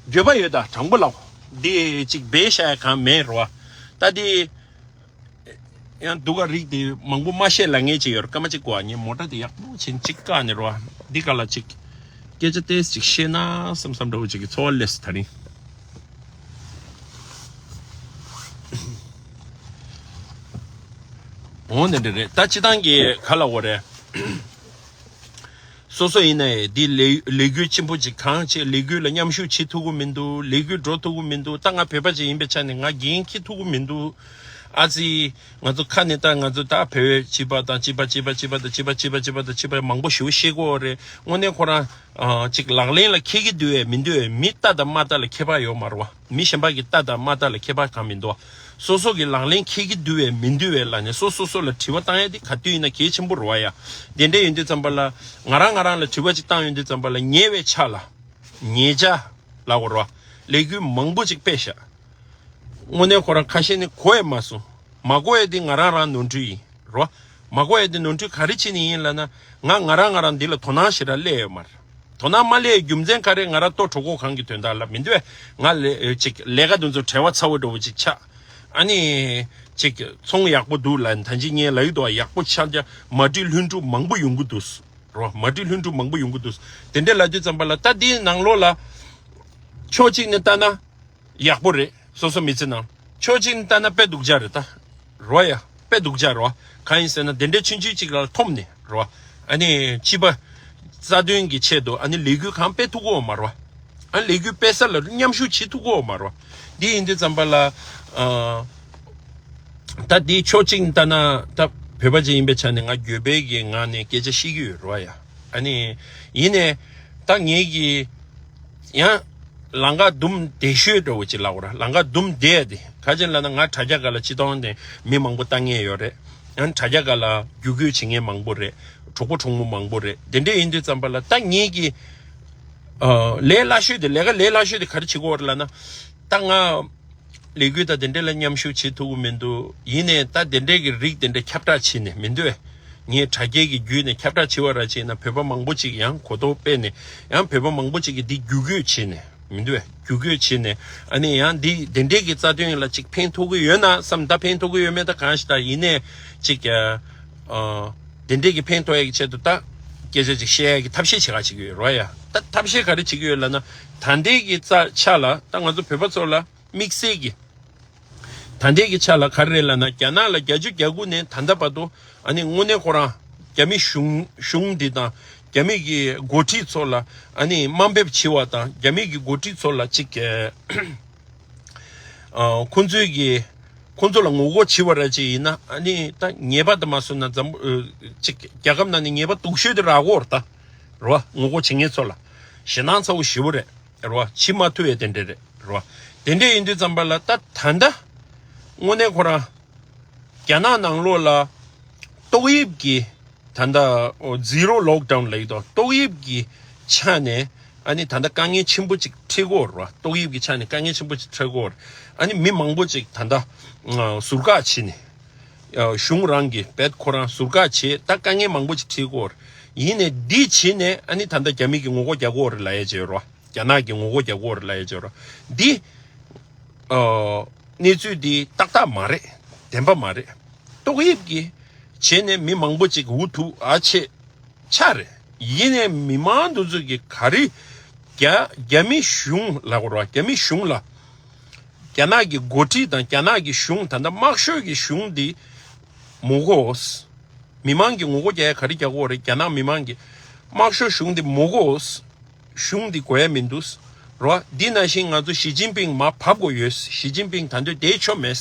འགྱོད་པ་ཡོད། ད་དྲང་པོ་ལབ། འདི་ཅིག་སྦས་བཞག་ཡ་གང་མེད་རོ། ད་འདི། ཡང་སྡུག་ག་རིགས་དེ་མང་པོ་མ་བཤད་ལབ་མཁན་ཅིག་ཡོད་རེད། སྐར་མ་གཅིག་གོ་ཨ། ངས་མོ་ཊ་དེ་ཡག་པོ་བྱིན་གཅིག་བཀག་ནས་རོ། འདི་ག་ལ་ཅིག་སྐད་ཆ་ཏོག་ཙམ་ཅིག་བཤད་ན་བསམ་བསམ་འདྲ་བོ་ཅིག་གི་ཚོར་བ་སླེབས་སོང་ད་རིང་། འོ་ནི་འདྲ་རེད། ད་སྤྱི་བཏང་གི་ག་ལ་འོ་རེད། སོ་སོ་ཡིན་ནའི་འདི་ལས་ལས་འགུལ་ཆེན་པོ་ཅིག་གང་བྱེད། ལས་འགུལ་ལ་མཉམ་ཞུགས་བྱེད་ཐུབ་ཀྱི་མི་འདུག་ལས་འགུལ་འགྲོ་ཐུབ་ཀྱི་མི་འདུག་ད་ང་བོད་པ་ཅིག་ཡིན་པའི་ཆ་ནས་ང་འགན་འཁྱེར་ཐུབ་ཀྱི་མི་འདུག་ཨ་ཙི། ང་ཚོ་ཁ་ནས་ད་ང་ཚོ་ད་བོད་སྤྱི་པ་དང་སྤྱི་པ་སྤྱི་པ་སྤྱི་པ་དང་སྤྱི་པ་སྤྱི་པ་སྤྱི་པ་དང་སྤྱི་པ་མང་པོ་ཞེ་པོ་བཤད་ཀྱི་ཡོད་རེད། དངོས་གནས་ཁོ་རང་ཅིག་ལག་ལེན་ལ་འཁེལ་གྱི་འདུག་བས་མི་འདུག་བས། མི་ལྟ་དང་མ་ལྟ་ལ་ཁྱད་པར་ཡོད་མ་རེད་བ། མི་གཞན་པ་གི་ལྟ་དང་མ་ལྟ་ལ་ཁྱད་པར་གང་མི་འདུག་བ། སོ་སོ་གི་ལག་ལེན་འཁེལ་གྱི་འདུག་བས་མི་འདུག་བས་ལབ་ནས་སོ་སོ་སོ་ལ་དྲི་བ་བཏང་ཡ་དེ་ག་དུས་ཡིན་ན་གལ་ཆེན་པོ་རེད་བ་ཡ། དེ་འདྲ་ཡིན་དུས་ཙམ་པ་ལ་ང་རང་ང་རང་ལ་དྲི་བ་ཅིག་བཏང་ཡོང་དུས་ཙམ་པ་ལ་ཉེས་པའི་ཆ་ལ་ཉེས་ཆ་ལབ་དགོས་རེད་བ། ལས་འགུལ་མང་པོ་ཅིག་སྤེལ་ཤག་དངོས་གནས་ཁོ་རང་ཁ་ཤས་ནི་གོ་ཡ་མ་སོང་། མ་གོ་ཡ་དེ་ང་རང་རང་ནོར་འཁྲུལ་ཡིན་རོ། མ་གོ་ཡ་དེ་ནོར་འཁྲུལ་ག་རེ་བྱེད་ནི་ཡིན་ལབ་ན། ང་ང་རང་ང་རང་འདི་ལ་དོ་སྣང་ཞེ་དྲག་སླེབས་ཡོད་མ་རེད། དོ་སྣང་མ་སླེབས་རྒྱུ་མཚན་ག་རེ། ང་རང་ལྟོ་གྲོད་ཁོག་གང་གི་དོན་དག་ལ་མི་འདུག་བས། ང་ལས་ཅིག་ལས་ཀ་དེ་ཚོ་བྲེལ་བ་ཚ་བོ་འདྲ་བོ་ཅིག་ཆགས། ཨ་ནི་ཅིག་ཚོང་ཡག་པོ་འདུག་ལབ། ད་ཅི་ངས་ལབ་ཡོད་དོ། ཡག་པོ་ཆགས་ཀྱང་མ་འགྲིག་ལྷུན་གྲུབ་མང་པོ་ཡོང་གི་འདུག་རོ། མ་འགྲིག་ལྷུན་གྲུབ་མང་པོ་ཡོང་གི་འདུག། དེ་འདྲ་ལབ་དུས་ཙམ་པ་ལ། ད་འདིའི་ནང་ལོགས་ལ་ཕྱོགས་གཅིག་ནས་ལྟ་ན་ཡག་པོ་རེད། སོ་སོ་མི་ཚེ་ནང་ཕྱོགས་གཅིག་ནས་ལྟ་ན་དཔེ་སྡུག་ཅག་རེད་ད། རོ་ཡ། དཔེ་སྡུག་ཅག་རོ། གང་ཡིན་ཟེར་ན་དེ་འདྲའི་ཆུང་ཆུང་གཅིག་ལ་འཐོམ་ནས་རོ། ཨ་ནི་སྤྱི་པ་རྩ་དོན་གྱི་ཆེད་དུ་ཨ་ནི་ལས་འགུལ་གང་སྤེལ་ཐུབ་ཀྱི་ཡོད་མ་རོ། ཨ་ནི་ལས་འགུལ་སྤེལ་ས་ལ་མཉམ་ཞུགས་བྱེད་ཐུབ་ཀྱི་ཡོད་མ་རོ། འདི་ཡིན་དུས་ཙམ་པ་ལ། ཨ། ད་འདི་ཕྱོགས་གཅིག་ནས་ལྟ་ན་ད་བོད་པ་ཅིག་ཡིན་པའི་ཆ་ནས་ང་འགྱོད་པའི་གི་ངང་ནས་སྐད་ཆ་བཤད་ཀྱི་ཡོད་རོ་ཡ། ཨ་ནི་ཡིན་ནའི་ད་ངེད་ཀྱི་ཡང་ལམ་ཁ་དུམ་བདེ་ཤོས་འདྲ་བོ་ཅིག་ལབ་དགོས་ར། ལམ་ཁ་དུམ་བདེ་ཡ་དེ་ག་ཅིག་ལབ་ན། ང་དྲ་རྒྱ་སྒང་ལ་སྤྱི་བཏང་ནས་མི་མང་པོ་ལྟ་མཁན་ཡོད་རེད། ཡང་དྲ་རྒྱ་སྒང་ལ་བརྒྱུད་སྐུལ་བྱེད་མཁན་མང་པོ་རེད། གྲོགས་པོ་གྲོགས་མོ་མང་པོ་རེད། དེ་འདྲ་ཡིན་དུས་ཙམ་པ་ལ་ད་ངེད་ཀྱི་ཨ་ལས་སླ་ཤོས་དེ། ལས་ཀ་ལས་སླ་ཤོས་དེ་ག་རེ་བྱེད་དགོས་རེད་ལབ་ན། ད་ང་ལས་འགུལ་དང་དེ་འདྲ་ལ་མཉམ་ཞུགས་བྱེད་ཐུབ་ཀྱི་མི་འདུག། ཡིན་ནའི་ད་དེ་འདྲའི་གི་རིགས་དེ་འདྲ་ཁྱབ་བསྒྲགས་བྱས་ནས་མི་འདུག་བས། ངས་དྲ་རྒྱའི་གི་བརྒྱུད་ནས་ཁྱབ་བསྒྲགས་བྱས་པ་ར་བྱས་ན་བོད་པ་མང་པོ་ཅིག་ཡང་གོ་རྟོགས་སྤེལ་ནས། ཡང་བོད་པ་མང་པོ་ཅིག་གིས་འདི་བརྒྱུད་སྐུལ་བྱས་ནས་མི་འདུག་བས། བརྒྱུད་སྐུལ་བྱས་ནས་ཨ་ནི་ཡང་འདི་དེ་འདྲའི་གི་རྩ་དོན་ལ་ཅིག་ཕན་ཐོགས་ཀྱི་ཡོད་ན་བསམ། ད་ཕན་ཐོགས་ཀྱི་ཡོད་མེད་ད་གང་ཞིག་ད། ཡིན་ནའི་ཅིག་ཨ། དེ་འདྲའི་གི་ཕན་ཐོགས་ཡ་གི་ཆེད་དུ་ད་སྐད་ཆ་ཅིག་བཤད་ཡ་གི་ཐབས་ཤེས་བྱེད་ག་བྱེད་ཀྱི་ཡོད་རོ་ཡ། ད་ཐབས་ཤེས་ག་རེ་བྱེད་ཀྱི་ཡོད་ལབ་ན། ད་ལྟའི་གི་རྩ་ཆ་ལ་ད་ང་ཚོ་བོད་པ་ཚོ་ལ་དམིགས་བསལ་གྱི། ད་ལྟའི་གི་ཆ་ལ་ག་རེ་རེད་ལབ་ན། རྒྱ་ནག་ལ་བརྒྱད་ཅུ་གྱ་དགུ་ནས་ད་ལྟ་བར་དུ་ཨ་ནི་དངོས་གནས་ཁོ་རང་རྒྱ་མི་གཞུང་གཞུང་འདི་དང་རྒྱ་མི་གི་འགོ་ཁྲིད་ཚོ་ལ་ཨ་ནི་དམའ་འབེབས་བྱེད་པ་དང་། རྒྱ་མི་གི་འགོ་ཁྲིད་ཚོ་ལ་ཅིག་ཨ། ཁོང་ཚོའི་གི་ཁོང་ཚོ་ལ་ངོ་རྒོལ་བྱེད་པ་ར་ཅིག་ཡིན་ན། ཨ་ནི་ད་ཉེས་པ་དང་མ་སོང་ན་འཛམ་ཨ་ཅིག་རྒྱལ་ཁབ་ནང་ནས་ཉེས་པ་སྡུག་ཤོས་དེ་རག་གོ་ར་ད་རོ། ངོ་རྒོལ་བྱེད་མཁན་ཚོ་ལ་ཞེད་སྣང་ཚ་བོ་ཞེ་པོ་རེད་རོ། བྱེད་མ་ཐུབ་ཡ་དེ་འདྲ་རེད་རོ། དེ་འདྲ་ཡིན་དུས་ཙམ་པ་ལ་ད་ད་ལྟ་དངོས་གནས་ཁོ་རང་རྒྱ་ནག་ནང་ལོགས་ལ་ཏོག་དབྱིབས་ཀྱི་ད་ལྟ་ཟི་རོ་ལོག་ཌའུན་ལབ་ཀྱི་འདུག། ཏོག་དབྱིབས་ཀྱི་ཆ་ནས་ཨ་ནི་ད་ལྟ་དཀའ་ངལ་ཆེན་པོ་ཅིག་འཕྲད་ཀྱི་ཡོད་རེད་བ། ཏོག་དབྱིབས་ཀྱི་ཆ་ནས་དཀའ་ངལ་ཆེན་པོ་ཅིག་འཕྲད་ཀྱི་ཡོད་རེད། ཨ་ནི་མི་མང་པོ་ཅིག་ད་ལྟ་ཨ་ཟུར་བཀག་བྱས་ནས། ཨ་གཞུང་རང་གིས་རྦད་ཁོ་རང་ཟུར་བཀག་བྱས། ད་དཀའ་ངལ་མང་པོ་ཅིག་འཕྲད་ཀྱི་ཡོད་རེད། ཡིན་ནའི་འདི་བྱས་ནས་ཨ་ནི་ད་ལྟ་རྒྱ་མི་གིས་ངོ་རྒོལ་རྒྱག་གི་ཡོད་རེད་ལབ་ཡ་ཅིག་ཡོད་རེད་བ། རྒྱ་ནག་གིས་ངོ་རྒོལ་རྒྱག་གི་ཡོད་རེད་ལབ་ཡ་ཅིག་ཡོད་རེད་བ། འདི་ཨ་གནས་ཚུལ་འདི་ཏག་ཏག་མ་རེད། བདེན་པ་མ་རེད། ཏོག་དབྱིབས་ཀྱི་བྱས་ནས་མི་མང་པོ་ཅིག་འུ་ཐུག་ཨ་ཆེ་ཆ་རེད། ཡིན་ནའི་མི་མང་འདི་ཚོ་གིས་ག་རེ་རྒྱ་རྒྱ་མི་གཞུང་ལ་གོ་ར། རྒྱ་མི་གཞུང་ལ་རྒྱ་ནག་གི་འགོ་ཁྲིད་དང་རྒྱ་ནག་གི་གཞུང་། ད་ལྟ་དམར་ཤོག་གི་གཞུང་འདི་མོ་གོ། མི་མང་གི་ངོ་རྒོལ་རྒྱག་ཡ་ག་རེ་རྒྱག་གི་ཡོད་རེད། རྒྱ་ནག་མི་མང་གི། དམར་ཤོག་གཞུང་འདི་མོ་གོ། གཞུང་འདི་དགོས་ཡ་མི་འདུག་རོ། འདི་ནང་བཞིན་ང་ཚོ་ཞི་ཅིན་ཕིང་མར་བབས་དགོས་ཡོད། ཞི་ཅིན་ཕིང་ད་འདོད་བསྡད་ཆོག་མེད་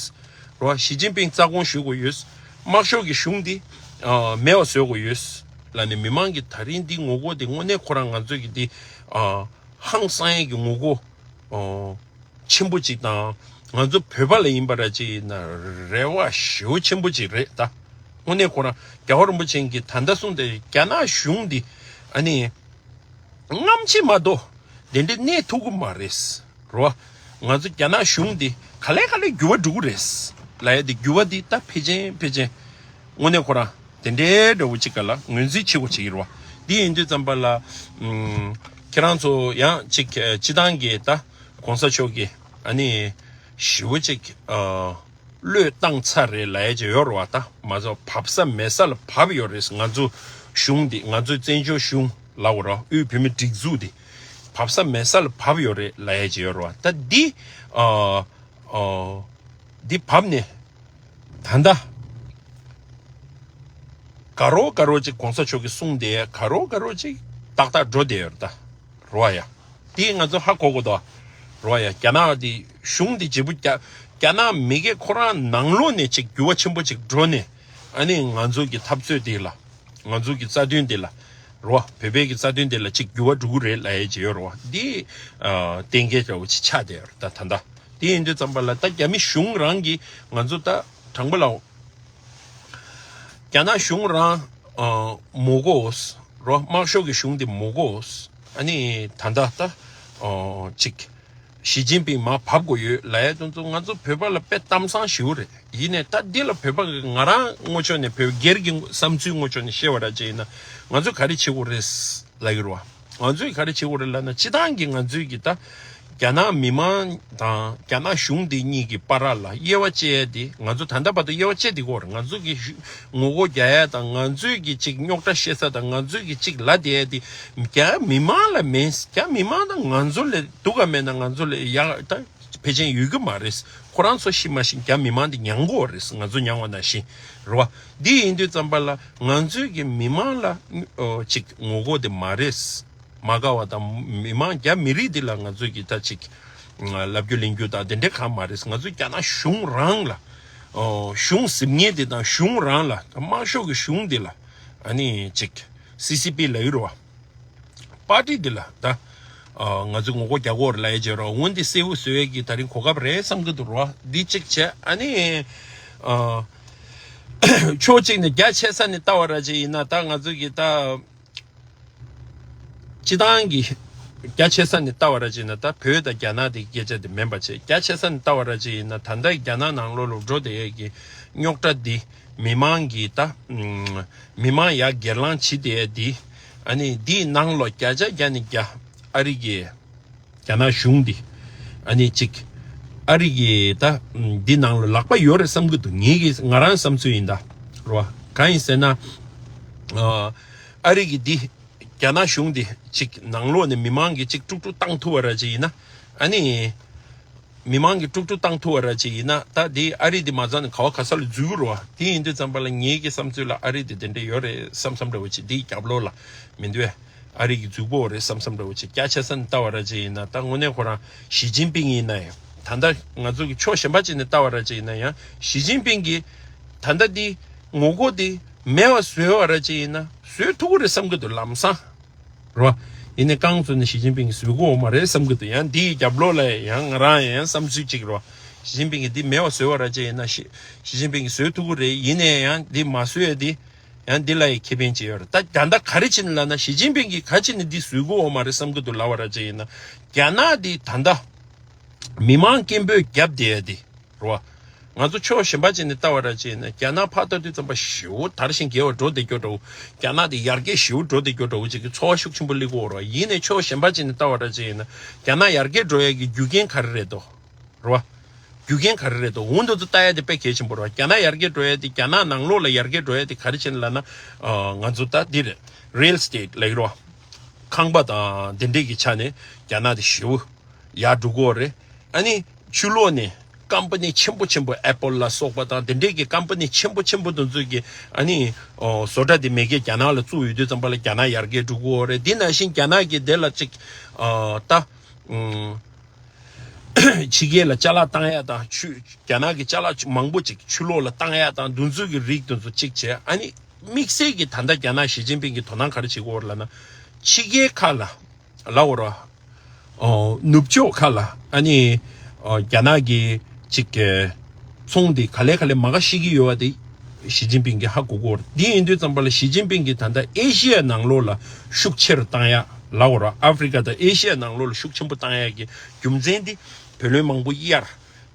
རོ། ཞི་ཅིན་ཕིང་རྩ་དགོངས་ཞུ་དགོས་ཡོད། དམར་ཤོག་གི་གཞུང་འདི་ཨ་མེད་པ་བཟོ་དགོས་ཡོད་ལབ་ནས། མི་མང་གི་ད་རིང་འདི་ངོ་རྒོལ་འདི་དངོས་གནས་ཁོ་རང་ང་ཚོ་གི་འདི་ཨ་ཧང་སང་ཡ་གི་ངོ་རྒོལ་ཨ་ཆེན་པོ་ཅིག་དང་། ང་ཚོ་བོད་པ་ལ་ཡིན་པ་ར་ཅིག་ཡིན་ན་རེ་བ་ཞེ་པོ་ཆེན་པོ་ཅིག་རེད་ད། དངོས་གནས་ཁོ་རང་རྒྱལ་བ་རིན་པོ་ཆེ་གིས་ད་ལྟ་གསུངས་ཏེ། རྒྱ་ནག་གཞུང་འདི་ཨ་ནི་སྔ་ཕྱི་མ་གཏོགས་དེ་འདྲའི་གནས་ཐུབ་ཀྱི་མ་རེད་རོ། ང་ཚོ་རྒྱ་ནག་གཞུང་འདི་ག་ལེ་ག་ལེ་འགྱུར་བ་འགྲོ་གི་རེད་ལབ་ཡ་དེ། འགྱུར་བ་འདི་ད་ཕལ་ཆེར་ཕལ་ཆེར་དངོས་གནས་ཁོ་རང་དེ་འདྲའི་འདྲ་བོ་ཅིག་ག་ལ་ངོས་འཛིན་བྱེད་དགོས་བྱེད་ཀྱི་རེད་བ། འདི་ཡིན་དུས་ཙམ་པ་ལ་ཨུམ་ཁྱེད་རང་ཚོ་ཡང་ཅིག་ཨ་སྤྱི་བཏང་གི་ད་གོང་ས་མཆོག་གིས་ཨ་ནི་ཞེ་པོ་ཅིག་ཨ་བློས་བཏང་ཚར་རེད་ལབ་ཡ་ཅིག་ཡོད་རེད་བ། ད་མ་གཏོགས་བབས་ས་མེད་ས་ལ་བབས་ཡོད་རེད། ང་ཚོ་གཞུང་འདི། ང་ཚོའི་བཙན་བྱོལ་གཞུང་ལབ་དགོས་རེད་བ། དབུས་བོད་མིའི་སྒྲིག་འཛུགས་འདི་བབས་ས་མེད་ས་ལ་བབས་ཡོད་རེད་ལབ་ཡ་ཅིག་ཡོད་རེད་བ། ད་འདི་ཨ་ཨ་འདི་བབས་ནས་ད་ལྟ་དགའ་རོགས་དགའ་རོགས་ཅིག་གོང་ས་མཆོག་གིས་གསུངས་བསྡད་ཡ་དགའ་རོགས་དགའ་རོགས་ཅིག་ཏག་ཏག་འགྲོ་བསྡད་ཡོད་རེད་ད། རེད་བ་ཡ། དེ་ང་ཚོ་ཧ་གོ་དགོས་དོ། རེད་བ་ཡ། རྒྱ་ནག་དེ་གཞུང་དེ་བརྗེ་པོ་རྒྱ་རྒྱ་ནག་མི་སྒེར་ཁོ་རང་ནང་ལོགས་ནས་ཅིག་འགྱུར་བ་ཆེན་པོ་ཅིག་འགྲོ་ནས། ཨ་ནི་ང་ཚོ་གི་འཐབ་རྩོད་དེ་ལ། ང་ཚོ་གི་རྩ་དོན་དེ་ལ། རེད་བ། བོད་པའི་གི་རྩ་དོན་དེ་ལ་ཅིག་འགྱུར་བ་འགྲོ་གི་རེད་ལབ་ཡས་ཅིག་ཡོད་རེད་བ། འདི་ཨ་གཏན་འཁེལ་འདྲ་བོ་ཅིག་ཆགས་བསྡད་ཡོད་རེད་ད་ད་ལྟ། དེ་ཡིན་དུས་ཙམ་པ་ལ་ད་རྒྱ་མི་གཞུང་རང་གིས་ང་ཚོ་ད་དྲང་པོ་ལ། རྒྱ་ནག་གཞུང་རང་ཨ་མོ་གོ། རོ། དམར་ཤོག་གི་གཞུང་དེ་མོ་གོ། ཨ་ནི་ད་ལྟ་ད་ཨ་ཅིག་ ཞི་ཅིན་ཕིང་མར་བབས་དགོས་ཡོད་ལབ་ཡ་དེ་ཚོ་ང་ཚོ་བོད་པ་ལ་དཔེ་གཏམ་བཟང་ཞེ་པོ་རེད། ཡིན་ནའི་ད་འདི་ལ་བོད་པ་གི་ང་རང་ངོས་ཕྱོགས་ནས་བོད་སྒེར་གྱི་བསམ་ཚུལ་ངོས་ཕྱོགས་ནས་བཤད་པ་འདྲ་ཅིག་ཡིན་ན། ང་ཚོས་ག་རེ་བྱེད་དགོས་རེད་ལབ་ཀྱི་རེད་བ། ང་ཚོས་ག་རེ་བྱེད་དགོས་རེད་ལབ་ན། སྤྱིར་བཏང་གི་ང་ཚོས་ཀྱི་ད་རྒྱ་ནག་མི་མང་དང་རྒྱ་ནག་གཞུང་འདི་གཉིས་ཀྱི་བར་ལ་དབྱེ་བ་ཕྱེ་ཡ་དེ། ང་ཚོ་ད་ལྟ་བར་དུ་དབྱེ་བ་ཕྱེ་བསྡད་ཀྱི་ཡོད་རེད། ང་ཚོ་གི་ཞུ་ངོ་རྒོལ་རྒྱག་ཡ་དང་། ང་ཚོས་ཀྱི་ཅིག་རྙོག་དྲ་བཤད་ས་དང་། ང་ཚོས་ཀྱི་ཅིག་ལབ་བསྡད་ཡ་དེ་རྒྱ་མི་མང་ལ་མིན། རྒྱ་མི་མང་དང་ང་ཚོ་ལས་སྡུག་ག་མེད་ན། ང་ཚོ་ལས་ཡག་ད་ཕལ་ཆེར་ཡོད་ཀྱི་མ་རེད། ཁོ་རང་ཚོ་ཤི་མ་ཤི་རྒྱ་མི་མང་འདི་མྱང་དགོས་རེད། ང་ཚོ་མྱང་བ་ནང་བཞིན་རེད་བ། འདི་ཡིན་དུས་ཙམ་པ་ལ་ང་ཚོས་ཀྱི་མི་མང་ལ་ཨོ་ཅིག་ངོ་རྒོལ་དེ་མ་རེད། མ་དགའ་བ་དང་མི་མང་རྒྱ་མི་རིགས་འདི་ལ་ང་ཚོས་ཀྱི་ད་ཅིག་ལབ་རྒྱུ་ལེན་རྒྱུ་དང་དེ་འདྲ་གང་མ་རེད། ང་ཚོས་རྒྱ་ནག་གཞུང་རང་ལ་ཨོ་གཞུང་ཟིན་མཁན་འདི་དང་གཞུང་རང་ལ། དམར་ཤོག་གི་གཞུང་འདི་ལ་ཨ་ནི་ཅིག་སི་སི་པི་ལབ་ཀྱི་རེད་བ། པར་ཊི་འདི་ལ་ད། ཨ་ང་ཚོས་ངོ་རྒོལ་རྒྱག་དགོས་རེད་ལབ་ཡ་བྱས་རོགས། འོན་ཏེ་གསལ་པོ་བཟོ་ཡས་ཀྱི་ད་རིང་གོ་སྐབས་རེད་བསམ་གྱི་འདུག་རོགས། འདི་གཅིག་བྱས། ཨ་ནི། ཨ་ཕྱོགས་གཅིག་ནས་རྒྱ་ཆེ་ས་ནས་ལྟ་བ་འདྲ་ཅིག་ཡིན་ན། ད་ང་ཚོས་ཀྱི་ད་སྤྱིར་བཏང་གི་རྒྱ་ཆེ་ས་ནས་ལྟ་བ་འདྲ་ཅིག་ཡིན་ན། ད་བོད་དང་རྒྱ་ནག་དེ་སྐད་ཆ་དེ་མིན་པ་བྱས། རྒྱ་ཆེ་ས་ནས་ལྟ་བ་འདྲ་ཅིག་ཡིན་ན། ད་ལྟ་རྒྱ་ནག་ནང་ལོགས་ལ་འགྲོ་བསྡད་ཡས་ཀྱི་རྙོག་དྲ་འདི། མི་མང་གི་ད་ཨུམ་མི་མང་ཡར་སྒེར་ལངས་བྱེད་བསྡད་ཡས་འདི། ཨ་ནི་འདིའི་ནང་ལོགས་བརྒྱ་ཆ་བརྒྱ་ནས་བརྒྱ་ཨ་རི་གི་རྒྱ་ནག་གཞུང་འདི་ཨ་ནི་ཅིག་ཨ་རི་གི་ད་འདི་ནང་ལ་ལག་པ་ཡོད་རེད་བསམ་གྱི་འདུག། ངེད་ཀྱི་ང་རང་བསམ་ཚུལ་ཡིན་ད་རོ། གང་ཡིན་ཟེར་ན། ཨ་ཨ་རི་གི་འདི་རྒྱ་ནག་གཞུང་འདི་ཅིག་ནང་ལོགས་ནས་མི་མང་གི་ཅིག་དཀྲུག་དཀྲུག་བཏང་ཐུབ་པ་ར་ཅིག་ཡིན་ན། ཨ་ནི། མི་མང་གི་དཀྲུག་དཀྲུག་བཏང་ཐུབ་པ་ར་ཅིག་ཡིན་ན། ད་འདི་ཨ་རི་འདི་མ་རྩ་ནས་ག་བ་ག་ས་ལ་འཛུལ་རོ། དེ་ཡིན་དུས་ཙམ་པ་ལ་ངེད་ཀྱི་བསམ་ཚུལ་ལ་ཨ་རི་འདི་དེ་འདྲ་ཡོད་རེད་བསམ་བསམ་འདྲ་བོ་ཅིག། འདིའི་རྒྱབ་ལོགས་ལ་མི་འདུག་ཨ་རི་གི་འཛུལ་པོ་རེད་བསམ་བསམ་འདྲ་བོ་ཅིག། རྒྱ་ཆེ་ས་ནས་ལྟ་བ་ར་ཅིག་ཡིན་ན། ད་དངོས་གནས་ཁོ་རང་ཞི་ཅིན་ཕིང་ཡིན་ན་ཡང་། ད་ལྟ་ང་ཚོ་གི་ཕྱོགས་གཞན་པ་ཅིག་ནས་ལྟ་བ་ར་ཅིག་ཡིན་ན་ཡང་། ཞི་ཅིན་ཕིང་གིས་ད་ལྟ་འདི་ངོ་རྒོལ་འདི་མེད་པ་བཟོས་པ་ར་ཅིག་ཡིན་ན་བཟོས་ཐུབ་ཀྱི་རེད་བསམ་གྱི་འདུག། ལམ་སང་། རོ། ཡིན་ནའི་རྐང་བཙུགས་ནས་ཞི་ཅིན་ཕིང་གིས་བཟོ་གི་ཡོད་མ་རེད་བསམ་གྱི་འདུག། ཡང་འདིའི་རྒྱབ་ལོགས་ལ་ཡང་ང་རང་ཡང་བསམ་ཚུལ་གཅིག་རོ། ཞི་ཅིན་ཕིང་གིས་འདི་མེད་པ་བཟོས་པ་ར་ཅིག་ཡིན་ན། ཞི་ཞི་ཅིན་ཕིང་གིས་བཟོ་ཐུབ་ཀྱི་རེད། ཡིན་ནའི་ཡང་འདི་མ་བཟོས་ཡ་འདི་ཡང་འདི་ལ་ཡི་ཁེ་ཕན་ཅིག་ཡོད་རེད། ད་ད་ལྟ་ག་རེ་བྱས་ནས་ལབ་ན། ཞི་ཅིན་ཕིང་གིས་ག་བྱས་ནས་འདི་བཟོ་གི་ཡོད་མ་རེད་བསམ་གྱི་འདུག་ལབ་པ་ར་ཅིག་ཡིན་ན། རྒྱ་ནག་འདི་ད་ལྟ་མི་མང་སྐད་འབོད་རྒྱབ་བསྡད་ཡ་འདི། རོ། ང་ཚོ་ཕྱོགས་གཞན་པ་ཅིག་ནས་ལྟ་བ་ར་ཅིག་ཡིན་ན། རྒྱ་ནག་ཕར་ལྟ་དུས་ཙམ་པ་ཞེ་པོ་དར་ཞིང་རྒྱས་པ་འགྲོ་བསྡད་རྒྱུ་འདྲ་བོ། རྒྱ་ནག་དེ་ཡར་རྒྱས་ཞེ་པོ་འགྲོ་བསྡད་རྒྱུ་འདྲ་བོ་ཅིག་གི་ཚོར་བ་ཤུགས་ཆེན་པོ་སླེབས་ཀྱི་ཡོད་རེད་བ། ཡིན་ནའི་ཕྱོགས་གཞན་པ་ཅིག་ནས་ལྟ་བ་ར་ཅིག་ཡིན་ན། རྒྱ་ནག་ཡར་རྒྱས་འགྲོ་ཡ་གི་རྒྱུ་རྐྱེན་ག་རེ་རེད་དོ། རེད་བ། རྒྱུ་རྐྱེན་ག་རེ་རེད་དོ། འོ་འདི་ཚོ་ལྟ་ཡ་དེ་དཔེ་གལ་ཆེན་པོ་རེད་བ། རྒྱ་ནག་ཡར་རྒྱས་འགྲོ་ཡ་དེ། རྒྱ་ནག་ནང་ལོགས་ལ་ཡར་རྒྱས་འགྲོ་ཡ་དེ་ག་རེ་བྱས་ནས་ལབ་ན། ཨ་ང་ཚོ་ད་འདི་རེད། རི་ཡལ་ཨེ་སི་ཊེཊ་ལབ་ཀྱི་རེད་བ། ཁང་པ་དང་དེ་འདྲས་ཀྱི་ཆ་ནས་རྒྱ་ནག་དེ་ཞེ་པོ་ཡར་འགྲོ་གི་ཡོད་རེད། ཨ་ནི་ཕྱི་ལོགས་ནས་ཀམ་པ་ནི་ཆེན་པོ་ཆེན་པོ། ཨེ་པལ་ལ་སོགས་པ་དང་དེ་འདྲས་ཀྱི་ཀམ་པ་ནི་ཆེན་པོ་ཆེན་པོ་དེ་ཚོས་ཀྱི་ཨ་ནི་ཨོ་བཟོ་གྲྭ་དེ་མ་གི་རྒྱ་ནག་ལ་བཙུགས་ཡོད་དུས་ཙམ་པ་ལ་རྒྱ་ནག་ཡར་རྒྱས་འགྲོ་གི་ཡོད་རེད། དེ་ནང་བཞིན་རྒྱ་ནག་གིས་དེ་ལ་ཅིག་ཨ་ད་ཨུམ། ཕྱི་རྒྱལ་ལ་ཅ་ལག་བཏང་ཡ་དང་། ཕྱི་རྒྱ་ནག་གི་ཅ་ལག་མང་པོ་ཅིག་ཕྱི་ལོགས་ལ་བཏང་ཡ་དང་། དེ་ཚོ་གི་རིགས་དེ་ཚོ་གཅིག་བྱས། ཨ་ནི་དམིགས་བསལ་གྱི་ད་ལྟ་རྒྱ་ནག་ཞི་ཅིན་ཕིང་གིས་དོ་སྣང་ག་རེ་བྱེད་ཀྱི་ཡོད་རེད་ལབ་ན། ཕྱི་རྒྱལ་ཁག་ལ་ལབ་དགོས་རེད། ཨོ་ནུབ་ཕྱོགས་ཁག་ལ་ཨ་ནི་ཨོ་རྒྱ་ནག་གི་ཅིག་གི་ཚོང་འདི་ག་ལེ་ག་ལེ་མ་དགའ་བཤད་ཀྱི་ཡོད་པ་དེ་ཞི་ཅིན་ཕིང་གིས་ཧ་གོ་གི་ཡོད་རེད། འདི་ཡིན་དུས་ཙམ་པ་ལ་ཞི་ཅིན་ཕིང་གིས་ད་ལྟ་ཨེ་ཤི་ཡ་ནང་ལོགས་ལ་ཤུགས་ཆེ་རུ་བཏང་ཡ་ལབ་དགོས་རེད། ཨ་ཧྥི་རི་ཀ་དང་ཨེ་ཤི་ཡ་ནང་ལོགས་ལ་ཤུགས་ཆེན་པོ་བཏང་ཡ་གི་རྒྱུ་མཚན་འདི། བུ་ལོན་མང་པོ་གཡར།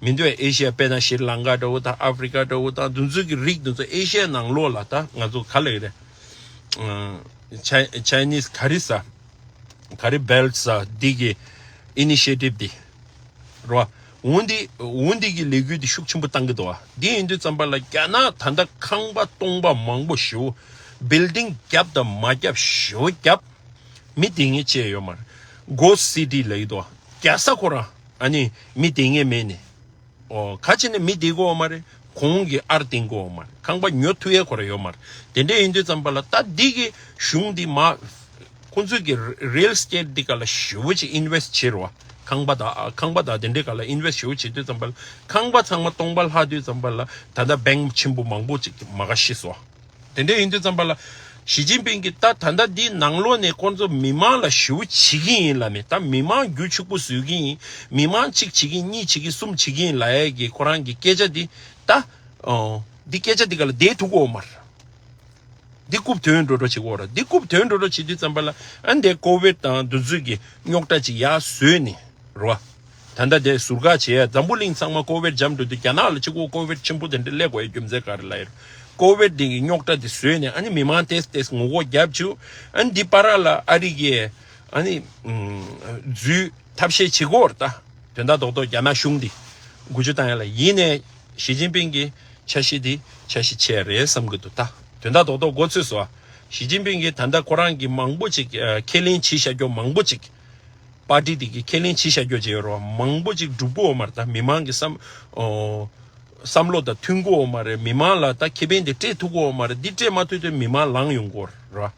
མི་འདུག་ཨེ་ཤི་ཡ། དཔེར་ན་ཤྲི་ལང་ཀ་འདྲ་བོ་དང་། ཨ་ཧྥི་རི་ཀ་འདྲ་བོ་དང་། འདི་ཚོའི་གི་རིགས་འདི་ཚོ་ཨེ་ཤི་ཡ་ནང་ལོགས་ལ་ད་ང་ཚོ་ག་ལབ་ཀྱི་རེད། ཨ་ཆའི་ཆའི་ནིས་ག་རི་ས། ག་རི་བེལ་ཊི་ས་འདི་གི་ཨི་ནི་ཤི་ཡེ་ཊིབ་འདི་རོ། འོ་འདི་འོ་འདི་གི་ལས་འགུལ་འདི་ཤུགས་ཆེན་པོ་བཏང་གི་འདུག་བ། འདི་ཡིན་དུས་ཙམ་པ་ལ་རྒྱ་ནག་ད་ལྟ་ཁང་པ་སྟོང་པ་མང་པོ་ཞེ་པོ། བིལ་ཌིང་བརྒྱབ་དང་མ་བརྒྱབ་ཞེ་པོ་བརྒྱབ། མི་བསྡད་མཁན་བཅས་ཡོད་མ་རེད། གྷོ་སི་ཊི་ལབ་ཀྱི་འདུག་བ། རྒྱལ་ས་ཁོ་རང་ཨ་ནི་མི་བསྡད་མཁན་མེད་ནས། ཨོ་ག་བྱས་ནས་མི་བསྡད་ཀྱི་ཡོད་མ་རེད། གོང་གི་ཨར་བཏིང་གི་ཡོད་མ་རེད། ཁང་པ་ཉོ་ཐུབ་ཡས་ཁོ་རང་ཡོད་མ་རེད། དེ་འདྲ་ཡིན་དུས་ཙམ་པ་ལ་ད་འདི་གི་གཞུང་འདི་མ། ཁོང་ཚོས་ཀྱི་རི་ཡལ་ཨེ་སི་ཊེཊ་འདི་ག་ལ་ཞེ་པོ་ཅིག་ཨིན་ཝེ་སི་ཊི་བྱེད་རོགས། ཁང་པ་དང་ཁང་པ་དང་དེ་འདྲའི་ག་ལ་ཨིན་ཝེ་སི་ཊི་ཞེ་པོ་བྱེད་དུས་ཙམ་པ་ལ། ཁང་པ་ཚང་མ་སྟོང་པ་ལྷག་དུས་ཙམ་པ་ལ་ད་ལྟ་བེང་ཆེན་པོ་མང་པོ་ཅིག་མ་ག་ཤི་སོང་། དེ་འདྲ་ཡིན་དུས་ཙམ་པ་ལ། ཞི་ཅིན་ཕིང་གིས་ད་ད་ལྟ་འདི་ནང་ལོགས་ནས་ཁོང་ཚོ་མི་མང་ལ་ཞེ་པོ་བྱེད་ཀྱི་ཡིན་ལབ་ནས། ད་མི་མང་རྒྱུ་ཕྱུག་པོ་བཟོ་གི་ཡིན། མི་མང་གཅིག་བྱེད་ཀྱི་ཡིན། གཉིས་བྱེད་ཀྱི་ཡིན། གསུམ་བྱེད་ཀྱི་ཡིན་ལབ་ཡས་ཀྱི་ཁོ་རང་གི་སྐད་ཆ་འདི་ད། ཨོ། འདི་སྐད་ཆ་འདི་ག་ལ་བསྡད་ཐུབ་ཀྱི་ཡོད་མ་རེད། འདི་རྐུབ་ཐོན་འགྲོ་འགྲོ་བྱེད་ཀྱི་ཡོད་རེད། འདི་རྐུབ་ཐོན་འགྲོ་འགྲོ་བྱེད་དུས་ཙམ་པ་ལ་ཨ་འདི་ཀོ་བིཌ་དང་འདི་ཚོའི་གི་རྙོག་དྲ་ཅིག་ཡར་བཟོས་ནས་རེད་བ། ད་ལྟ་དེ་ཟུར་བཀག་བྱེད་ཡ། འཛམ་བུ་གླིང་ཚང་མ་ཀོ་བིད་འཇམ་འགྲོ་དུས་རྒྱ་ནག་ལ་གཅིག་པོ་ཀོ་བིད་ཆེན་པོ་དེ་འདྲ་སླེབས་དགོས་ཡ་རྒྱུ་མཚན་ག་རེ་ལབ་ཡ། ཀོ་བིད་འདི་གི་རྙོག་དྲ་དེ་བཟོས་ནས་ཨ་ནི་མི་མང་ཏེས་ཏེས་ངོ་རྒོལ་རྒྱབ་བཅུག་ཨ་ནི་འདི་བར་ལ་ཨ་རི་གི་ཨ་ནི་འཛུལ་ཐབས་ཤེས་བྱེད་དགོས་རེད་ད། དོན་དག་རྡོག་རྡོག་རྒྱ་ནག་གཞུང་འདི་འགུལ་སྐྱོད་བཏང་ཡ་ལ། ཡིན་ནས་ཞི་ཅིན་ཕིང་གི་འཆར་གཞི་འདི་འཆར་གཞི་ཆེ་རེད་བསམ་གི་འདུག་ད། དོན་དག་རྡོག་རྡོག་མགོ་ཚོས་སོ། ཞི་ཅིན་ཕིང་གིས་ད་ལྟ་ཁོ་རང་གི་མང་པོ་ཅིག་ཁས་ལེན་བྱེད་བཞག་རྒྱུ་མང་པོ་ཅིག་པར་ཏི་དེ་གི་ཁས་ལེན་བྱེད་བཞག་རྒྱུ་བྱས་རོགས་མང་པོ་ཅིག་འགྲུབ་གོ་མ་རེད་ད། མི་མང་གི་བསམ་ཨོ་བསམ་བློ་དང་མཐུན་གོ་མ་རེད། མི་མང་ལ་ད་ཁེ་ཕན་དེ་སྤྲད་ཐུབ་གོ་མ་རེད། འདི་སྤྲད་མ་ཐུབ་དུས་མི་མང་ལངས་ཡོང་གོ་རེད།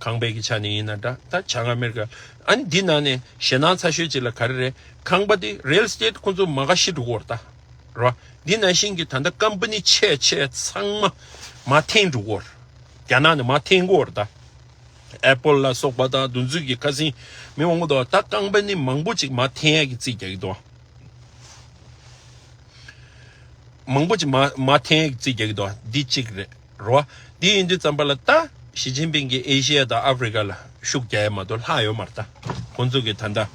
ཁང་པའི་གི་ཆ་ནས་ཡིན་ན་འདྲ། ད་བྱང་ཨ་མེ་རི་ཀ་ཨ་ནི་འདི་ནང་ནས་ཞེད་སྣང་ཚ་ཤོས་ཅིག་ལ་ག་རེ་རེད། ཁང་པ་དེ་རི་ཡལ་སི་ཊེ་ཊི་ཁོ་ཚོ་མ་ག་ཤི་འགྲོ་གོ་རེད་ད། རོ། འདི་ནང་བཞིན་གྱི་ད་ལྟ་ཀམ་པ་ནི་ཆེ་ཆེ་ཚང་མ་མར་འཐེན་འགྲོ་གོ་རེད། རྒྱ་ནག་ནས་མར་འཐེན་གོ་རེད་ད། ཨེ་པལ་ལ་སོགས་པ་དང་དེ་ཚོའི་གི་ཁ་སང་མི་མང་པོ་དང་ད་ཀམ་པ་ནི་མང་པོ་ཅིག་མར་འཐེན་ཡ་གི་རྩིས་རྒྱག་གི་འདུག་མང་པོ་ཅིག་མར་མར་འཐེན་ཡ་གི་རྩིས་རྒྱག་གི་འདུག་འདི་གཅིག་རེད། རོ། འདི་ཡིན་དུས་ཙམ་པ་ལ་ད་ཞི་ཅིན་ཕིང་གིས་ཨེ་ཤི་ཡ་དང་ཨ་ཧྥི་རི་ཀ་ལ་ཤུགས་རྒྱག་ཡ་མ་གཏོགས་ལྷག་ཡོད་མ་རེད་ད། ཁོང་ཚོ་གི་ད་ལྟ་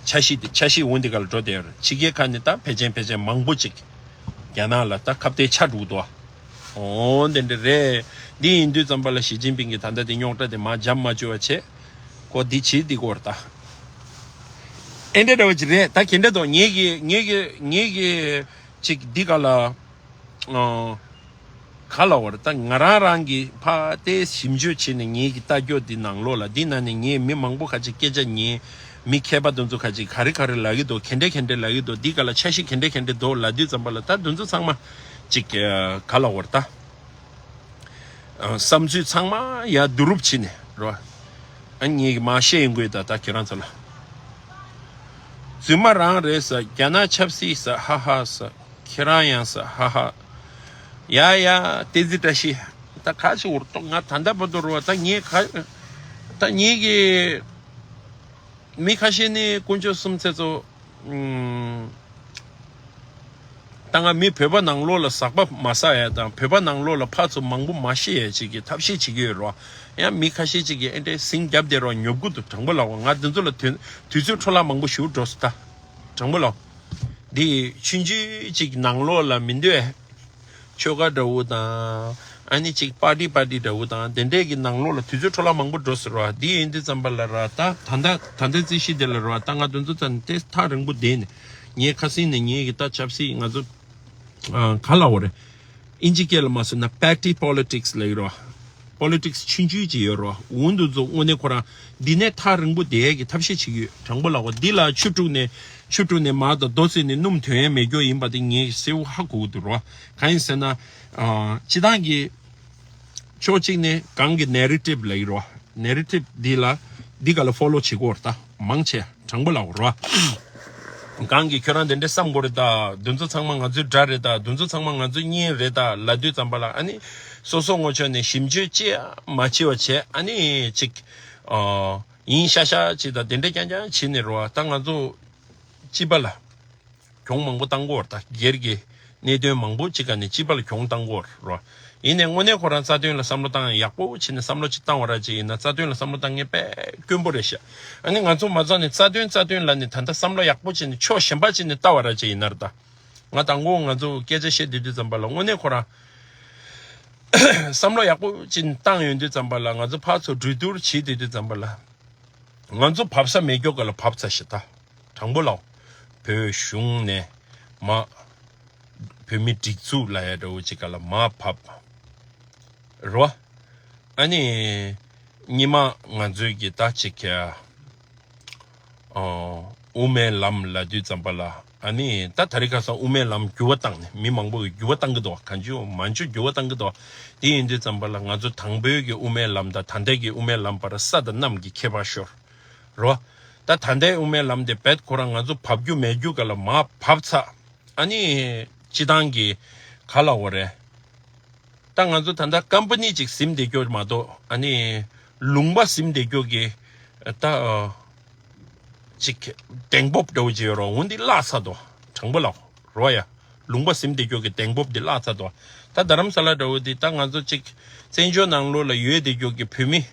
འཆར་གཞི་དེ་འཆར་གཞི་འོ་འདི་ག་ལ་འགྲོ་བསྡད་ཡོད་རེད། ཕྱི་རྒྱལ་ཁག་ནས་ད་ཕལ་ཆེར་ཕལ་ཆེར་མང་པོ་ཅིག་རྒྱ་ནག་ལ་ད་ཁ་གཏད་ཆགས་འགྲོ་གི་འདུག་འོ་དེ་འདྲ་རེད། འདི་ཡིན་དུས་ཙམ་པ་ལ་ཞི་ཅིན་ཕིང་གིས་ད་ལྟ་དེ་རྙོག་དྲ་དེ་མར་འཇམ་མ་བཅུག་པ་བྱས། ཁོ་འདི་བྱེད་འདི་སྐོར་ད། ཨེ་འདྲ་འདྲ་བ་ཅིག་རེད་ད། ག་འདྲ་འདུག་ངེད་ཀྱི་ངེད་ཀྱི་ངེད་ཀྱི་ཅིག་འདི་ག་ལ། ཨ། ག་ལ་བར་ད་ང་རང་རང་གི་ཕ་དེ་ཞིབ་འཇུག་བྱས་ནས་ངེད་ཀྱི་ལྟ་རྒྱུ་འདི་ནང་ལོགས་ལ་འདི་ནང་ནས་ངས་མི་མང་པོ་ཁ་ཅིག་སྐད་ཆ་ཉན། མི་མཁས་པ་དེ་ཚོ་ཁ་ཅིག་ག་རེ་ག་རེ་ལབ་ཀྱི་འདུག་ག་འདྲ་ག་འདྲ་ལབ་ཀྱི་འདུག་འདི་ག་ལ་འཆར་གཞི་ག་འདྲ་ག་འདྲ་འདུག་ལབ་དུས་ཙམ་པ་ལ་ད་དེ་ཚོ་ཚང་མ་ཅིག་ག་ལ་བར་ད། བསམ་ཚུལ་ཚང་མ་ཡར་བསྡུ་རུབ་བྱས་ནས་རོ། ཨ་ངེད་ཀྱི་མ་བཤད་ཡིན་དགོས་ད་ད་ཁྱེད་རང་ཚོ་ལ། རྫུན་མ་རང་རེད་ཟེར། རྒྱ་ནག་ཆབ་སྲིད་ཟེར་ཧ་ཧ་ཟེར། ཁྱེད་རང་ཡང་ཟེར་ཧ་ཧ། ཡ་ཡ་བསྟན་འཛིན་བཀྲ་ཤིས། ད་ག་ཅིག་འུར་ཏོག་ང་ད་ལྟ་བར་དུ་རོ་ད་ངས་ག་ད་ངེད་ཀྱི་མི་ཁ་ཤས་ནི་དཀོན་མཆོག་གསུམ་ཚེ་ཚོ། ད་ང་མི་བོད་པ་ནང་ལོགས་ལ་ཟག་པ་མ་ཟ་ཡ་དང་བོད་པ་ནང་ལོགས་ལ་ཕར་ཚུར་མང་པོ་མ་ཤི་ཡ་ཅིག་གི་ཐབས་ཤེས་བྱེད་ཀྱི་ཡོད་རོ། ཡང་མི་ཁ་ཤས་ཅིག་གིས་ཨེ་འདྲའི་ཟིང་རྒྱབ་བསྡད་རོགས་ཉོབ་གི་འདུག་དྲང་པོ་ལབ་པ་ང་འདི་ཚོ་ལ་དུས་དུས་ཚོད་འཕྲོ་བརླག་མང་པོ་ཞེ་པོ་འགྲོ་སོང་ད། དྲང་པོ་ལབ། འདི་ཆུང་ཆུང་ཅིག་ནང་ལོགས་ལ་མི་འདོད། ཆོལ་ཁ་འདྲ་བོ་དང་། ཨ་ནི་ཅིག་པར་ཏི་པར་ཏི་འདྲ་བོ་དང་དེ་འདྲས་ཀྱི་ནང་ལོགས་ལ་དུས་ཚོད་འཕྲོ་བརླག་མང་པོ་འགྲོ་སོང་ར། འདི་ཡིན་དུས་ཙམ་པ་ལ་ར་ད་ད་ད་ད་ལྟའི་རྩིས་གཞི་དེ་ལ་ར་ད་ང་དེ་ཚོ་ཚ་ནས་ཏེ་ཐག་རིང་པོ་བསྡད་ནས་ངས་ཁ་སང་ནས་ངས་ཀྱི་ད་ཆབ་སྲིད་ང་ཚོ་ག་ལ་འོ་རེད། ཨིན་ཇི་སྐད་ལ་མ་སོང་ན་པར་ཏི་པོ་ལི་ཊིག་སི་ལབ་ཀྱི་རེད་བ། པོ་ལི་ཊིག་སི་ཆུང་ཆུང་ཅིག་ཡོད་རེད་བ། འོ་འདི་ཚོ་དངོས་གནས་ཁོ་རང་འདི་ནས་ཐག་རིང་པོ་བསྡད་ཡས་ཀྱི་ཐབས་ཤེས་བྱེད་ཀྱི་ཡོད། དྲང་པོ་ལབ་གོ་འདི་ལ་ཆུ་དཀྲུགས་ནས་ཆུ་དཀྲུགས་ནས་མར་དང་རྡོ་བརྩིས་ནས་སྣུམ་ཐོན་ཡས་མེད་རྒྱུ་ཡིན་པ་དེ་ངས་གསལ་པོ་ཧ་གོ་གི་འདུག་རེད་བ། གང་ཡིན་ཟེར་ན། སྤྱི་བཏང་གི་ཕྱོགས་གཅིག་ནས་གང་གི་ནེ་རེ་ཊིབ་ལབ་ཀྱི་རེད་བ། ནེ་རེ་ཊིབ་འདི་ལ་འདི་ག་ལ་ཕོ་ལོ་བྱེད་དགོས་རེད་ད་མང་ཆེ། དྲང་པོ་ལབ་རོ། གང་གི་ཁྱོད་རང་དེ་འདྲས་བསམ་དགོས་རེད་ད། དེ་ཚོ་ཚང་མ་ང་ཚོའི་དགྲ་རེད་ད། དེ་ཚོ་ཚང་མ་ང་ཚོའི་གཉེན་རེད་ད་ལབ་དུས་ཙམ་པ་ལ་ཨ་ནི་སོ་སོ་ངོ་ཕྱོགས་ནས་ཞིབ་འཇུག་ཅི་ཡང་མ་བྱེད་པ་བྱས་ཨ་ནི་ཅིག་ཨ་ཡིན་ཤག་ཤག་ཅིག་ད་དེ་འདྲས་རྐྱང་རྐྱང་བྱེད་ནས་རོ། ད་ང་ཚོ་སྤྱི་པ་ལ་གྱོང་མང་པོ་བཏང་གི་ཡོད་རེད་ད། སྒེར་གྱི་གནད་དོན་མང་པོ་ཅིག་ག་ནས་སྤྱི་པ་ལ་གྱོང་བཏང་གི་ཡོད་རེད། ཡིན་ནའི་དངོས་གནས་ཁོ་རང་རྩ་དོན་ལ་བསམ་བློ་བཏང་ཡག་པོ་བྱས་ནས་བསམ་བློ་ཅིག་བཏང་བ་ར་ཅིག་ཡིན་ན་རྩ་དོན་ལ་བསམ་བློ་བཏང་མཁན་དཔེ་དཀོན་པོ་རེད་ཤག་ཨ་ནི་ང་ཚོ་མ་ཚང་ནས་རྩ་དོན་རྩ་དོན་ལ་ནི་ད་ལྟ་བསམ་བློ་ཡག་པོ་བྱས་ནས་ཕྱོགས་གཞན་པ་ཅིག་ནས་ལྟ་བ་ར་ཅིག་ཡིན་ན་ར་ད། ང་དང་པོ་ང་ཚོ་སྐད་ཆ་བཤད་བསྡད་དུས་ཙམ་པ་ལ་དངོས་གནས་ཁོ་རང་བསམ་བློ་ཡག་པོ་ཅིག་བཏང་ཡོང་དུས་ཙམ་པ་ལ་ང་ཚོ་ཕར་ཚུར་གྲོས་བསྡུར་བྱེད་བསྡད་དུས་ཙམ་པ་ལ། ང་ཚོ་བབས་ས་མེད་རྒྱུ་ག་ལ་བབས་ཚར་ཤག་ད། དྲང་པོ་ལབ། བོད་གཞུང་ནས་མར་བོད་མི་སྒྲིག་འཛུགས་ལབ་ཡ་འདྲ་བོ་ཅིག་ག་ལ་མར་བབས། རོ། ཨ་ནི། སྔོན་མ་ང་ཚོའི་གི་ད་ཅིག་ག་ཨོ། དབུ་མའི་ལམ་ལབ་དུས་ཙམ་པ་ལ་ཨ་ནི་ད་དེ་རིང་ཁ་སང་དབུ་མའི་ལམ་འགྱུར་བ་བཏང་ནས་མི་མང་པོ་གིས་འགྱུར་བ་བཏང་གི་འདུག་གང་བྱུང་མང་བྱུང་འགྱུར་བ་བཏང་གི་འདུག་དེ་ཡིན་དུས་ཙམ་པ་ལ་ང་ཚོ་དང་པོའི་གི་དབུ་མའི་ལམ་དང་ད་ལྟའི་གི་དབུ་མའི་ལམ་བར་ས་དང་གནམ་གྱི་ཁྱད་པར་ཤོར། རོ། ད་ད་ལྟའི་དབུ་མའི་ལམ་དེ་རྦད་ཁོ་རང་ང་ཚོ་བབས་རྒྱུ་མེད་རྒྱུ་ག་ལ་མར་བབས་ཚར། ཨ་ནི། སྤྱི་བཏང་གི་ག་ལབ་དགོས་རེད། ད་ང་ཚོ་ད་ལྟ་ཀམ་པ་ནི་ཅིག་ཟིན་བསྡད་རྒྱུ་མ་གཏོགས་ཨ་ནི། ལུང་པ་ཟིན་བསྡད་རྒྱུ་གི་ད་ཅིག་གདེང་སྤོབས་འདྲ་བོ་ཅིག་ཡོད་རོ། འོ་འདི་བརླག་ཚར་འདུག་དྲང་པོ་ལབ་རོ་ཡ། ལུང་པ་ཟིན་བསྡད་རྒྱུ་གི་གདེང་སྤོབས་འདི་བརླག་ཚར་འདུག་ད་རྡ་རམ་ས་ལ་འདྲ་བོ་འདི་ད་ང་ཚོ་ཅིག་བཙན་བྱོལ་ནང་ལོགས་ལ་ཡོད་བསྡད་རྒྱུ་གི་བོད་མི་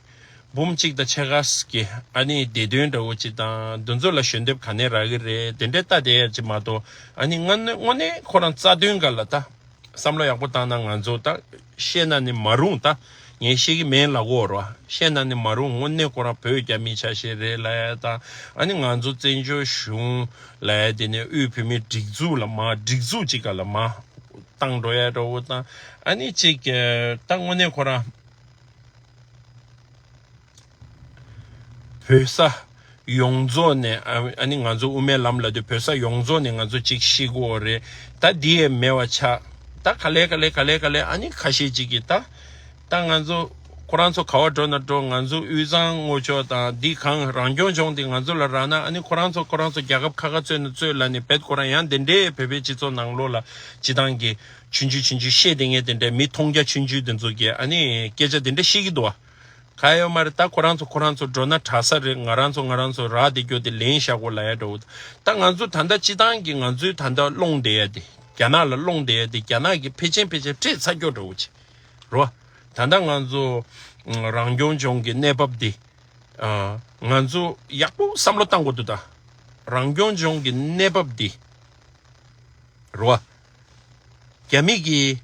འབུམ་གཅིག་དང་ཕྱེད་ཀ་གི་ཨ་ནི་བདེ་དོན་འདྲ་བོ་ཅིག་དང་འདི་ཚོ་ལ་ཞལ་འདེབས་ག་ནས་རག་གི་རེད། དེ་འདྲའི་ལྟ་བསྡད་ཡ་ཅིག་མ་གཏོགས། ཨ་ནི་དངོས་གནས་དངོས་གནས་ཁོ་རང་རྩ་དོན་སྒང་ལ་ད་བསམ་བློ་ཡག་པོ་བཏང་ན་ང་ཚོ་ད་བཤད་ན་ནི་མ་རུང་། ད་ངས་བཤད་ཀྱི་མེད་ལབ་དགོས་རེད་བ། བཤད་ན་ནི་མ་རུང་། དངོས་གནས་ཁོ་རང་བོད་རྒྱ་མིའི་ཆ་ཤས་རེད་ལབ་ཡ་དང་། ཨ་ནི་ང་ཚོ་བཙན་བྱོལ་གཞུང་ལབ་ཡ་དེ་ནས་དབུས་བོད་མིའི་སྒྲིག་འཛུགས་ལ་མར་སྒྲིག་འཛུགས་ཅིག་སྒང་ལ་མར་བཏང་འགྲོ་ཡ་འདྲ་བོ་དང་། ཨ་ནི་ཅིག་ད་དངོས་གནས་ཁོ་རང་བོད་ས་ཡོངས་རྫོགས་ནས་ཨ་ཨ་ནི་ང་ཚོ་དབུ་མའི་ལམ་ལབ་དུས་བོད་ས་ཡོངས་རྫོགས་ནས་ང་ཚོ་གཅིག་ཤེས་ཀྱི་ཡོད་རེད། ད་འདི་ཡས་མེད་པ་ཆགས། ད་ག་ལེ་ག་ལེ་ག་ལེ་ག་ལེ་ཨ་ནི་ཁ་ཤས་ཅིག་གིས་ད་ད་ང་ཚོ་ཁོ་རང་ཚོ་ག་བ་འགྲོ་ན་འགྲོ། ང་ཚོ་དབུས་གཙང་ངོ་ཕྱོགས་དང་འདི་གང་རང་སྐྱོང་ལྗོངས་འདི་ང་ཚོ་ལ་རག་ན། ཨ་ནི་ཁོ་རང་ཚོ་ཁོ་རང་ཚོ་རྒྱལ་ཁབ་ཁ་ཁ་རྩོད་ན་རྩོད་ལབ་ནས་བེད་ཁོ་རང་ཡང་དེ་འདྲའི་བོད་པའི་སྤྱི་ཚོགས་ནང་ལོགས་ལ་སྤྱི་བཏང་གི་ཆུང་ཆུང་ཆུང་ཆུང་བཤད་དེ་ངས་དེ་འདྲའི་མི་མཐོང་རྒྱ་ཆུང་ཆུང་དེ་ཚོ་གིས་ཨ་ནི་སྐད་ཆ་དེ་འདྲ་བཤད་ཀྱི་འདུག་བ། ག་ཡོད་མ་རེད། ད་ཁོ་རང་ཚོ་ཁོ་རང་ཚོ་འགྲོ་ན་དྲག་ས་རེད། ང་རང་ཚོ་ང་རང་ཚོ་རག་བསྡད་རྒྱུ་དེ་ལེན་བཞག་གོ་ལབ་ཡ་འདྲ་བོ། ད་ང་ཚོ་ད་ལྟ་སྤྱི་བཏང་གི་ང་ཚོའི་ད་ལྟ་སློང་བསྡད་ཡ་དེ་རྒྱ་ནག་ལ་སློང་བསྡད་ཡ་དེ་རྒྱ་ནག་གིས་ཕལ་ཆེར་ཕལ་ཆེར་སྤྲད་ཚར་རྒྱུ་འདྲ་བོ་ཅིག་རེད་བ། ད་ལྟ་ང་ཚོ་རང་སྐྱོང་ལྗོངས་ཀྱི་གནས་བབ་འདི་ང་ཚོ་ཡག་པོ་བསམ་བློ་བཏང་དགོས་འདུག་ད་རང་སྐྱོང་ལྗོངས་ཀྱི་གནས་བབ་འདི་རེད་བ། རྒྱ་མི་གིས་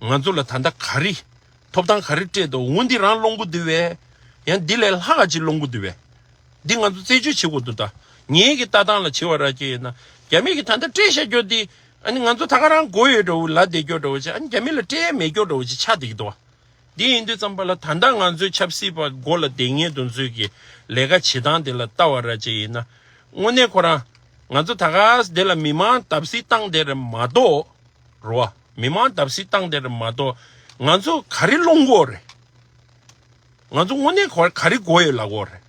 ང་ཚོ་ལ་ད་ལྟ་ག་རེ་ཐོབ་ཐང་ག་རེ་སྤྲད་འདུག་འོ་འདི་རང་སློང་གི་འདུག་བས། ཡང་འདི་ལས་ལྷག་ག་ཅིག་སློང་གི་འདུག་བས། འདི་ང་ཚོ་རྩད་གཅོད་བྱེད་དགོས་འདུག་ད་ངེད་ཀྱི་ལྟ་སྟངས་ལ་བྱེད་པ་ར་ཅིག་ཡིན་ན། རྒྱ་མི་གིས་ད་ལྟ་སྤྲད་བཞག་རྒྱུ་འདི་ཨ་ནི་ང་ཚོ་ད་ག་རང་དགོས་ཡོད་འདྲ་བོ་ལབ་བསྡད་རྒྱུ་འདྲ་བོ་ཅིག་ཨ་ནི་རྒྱ་མི་ལ་སྤྲད་ཡ་མེད་རྒྱུ་འདྲ་བོ་ཅིག་ཆགས་བསྡད་ཀྱི་འདུག་བ། འདི་ཡིན་དུས་ཙམ་པ་ལ་ད་ལྟ་ང་ཚོའི་ཆབ་སྲིད་པ་མགོ་ལ་བསྡད་མཁན་དེ་ཚོའི་གི་ལས་ཀ་བྱེད་སྟངས་དེ་ལ་ལྟ་བ་ར་ཅིག་ཡིན་ན། དངོས་གནས་ཁོ་རང་ང་ཚོ་ད་ག་འདི་ལ་མི་མང་བརྡབ་གསིག་བཏང་བསྡད་རེད་མ་གཏོགས། རེད་བ། མི་མང་བརྡབ་གསིག་བཏང་བསྡད་རེད་མ་གཏོགས། ང་ཚོ་ག་རེ་སློང་གི་ཡོད་རེད། ང་ཚོ་དངོས་གནས་ཁོ་ག་རེ་དགོས་ཡོད་ལབ་ཀྱི་ཡོད་རེད།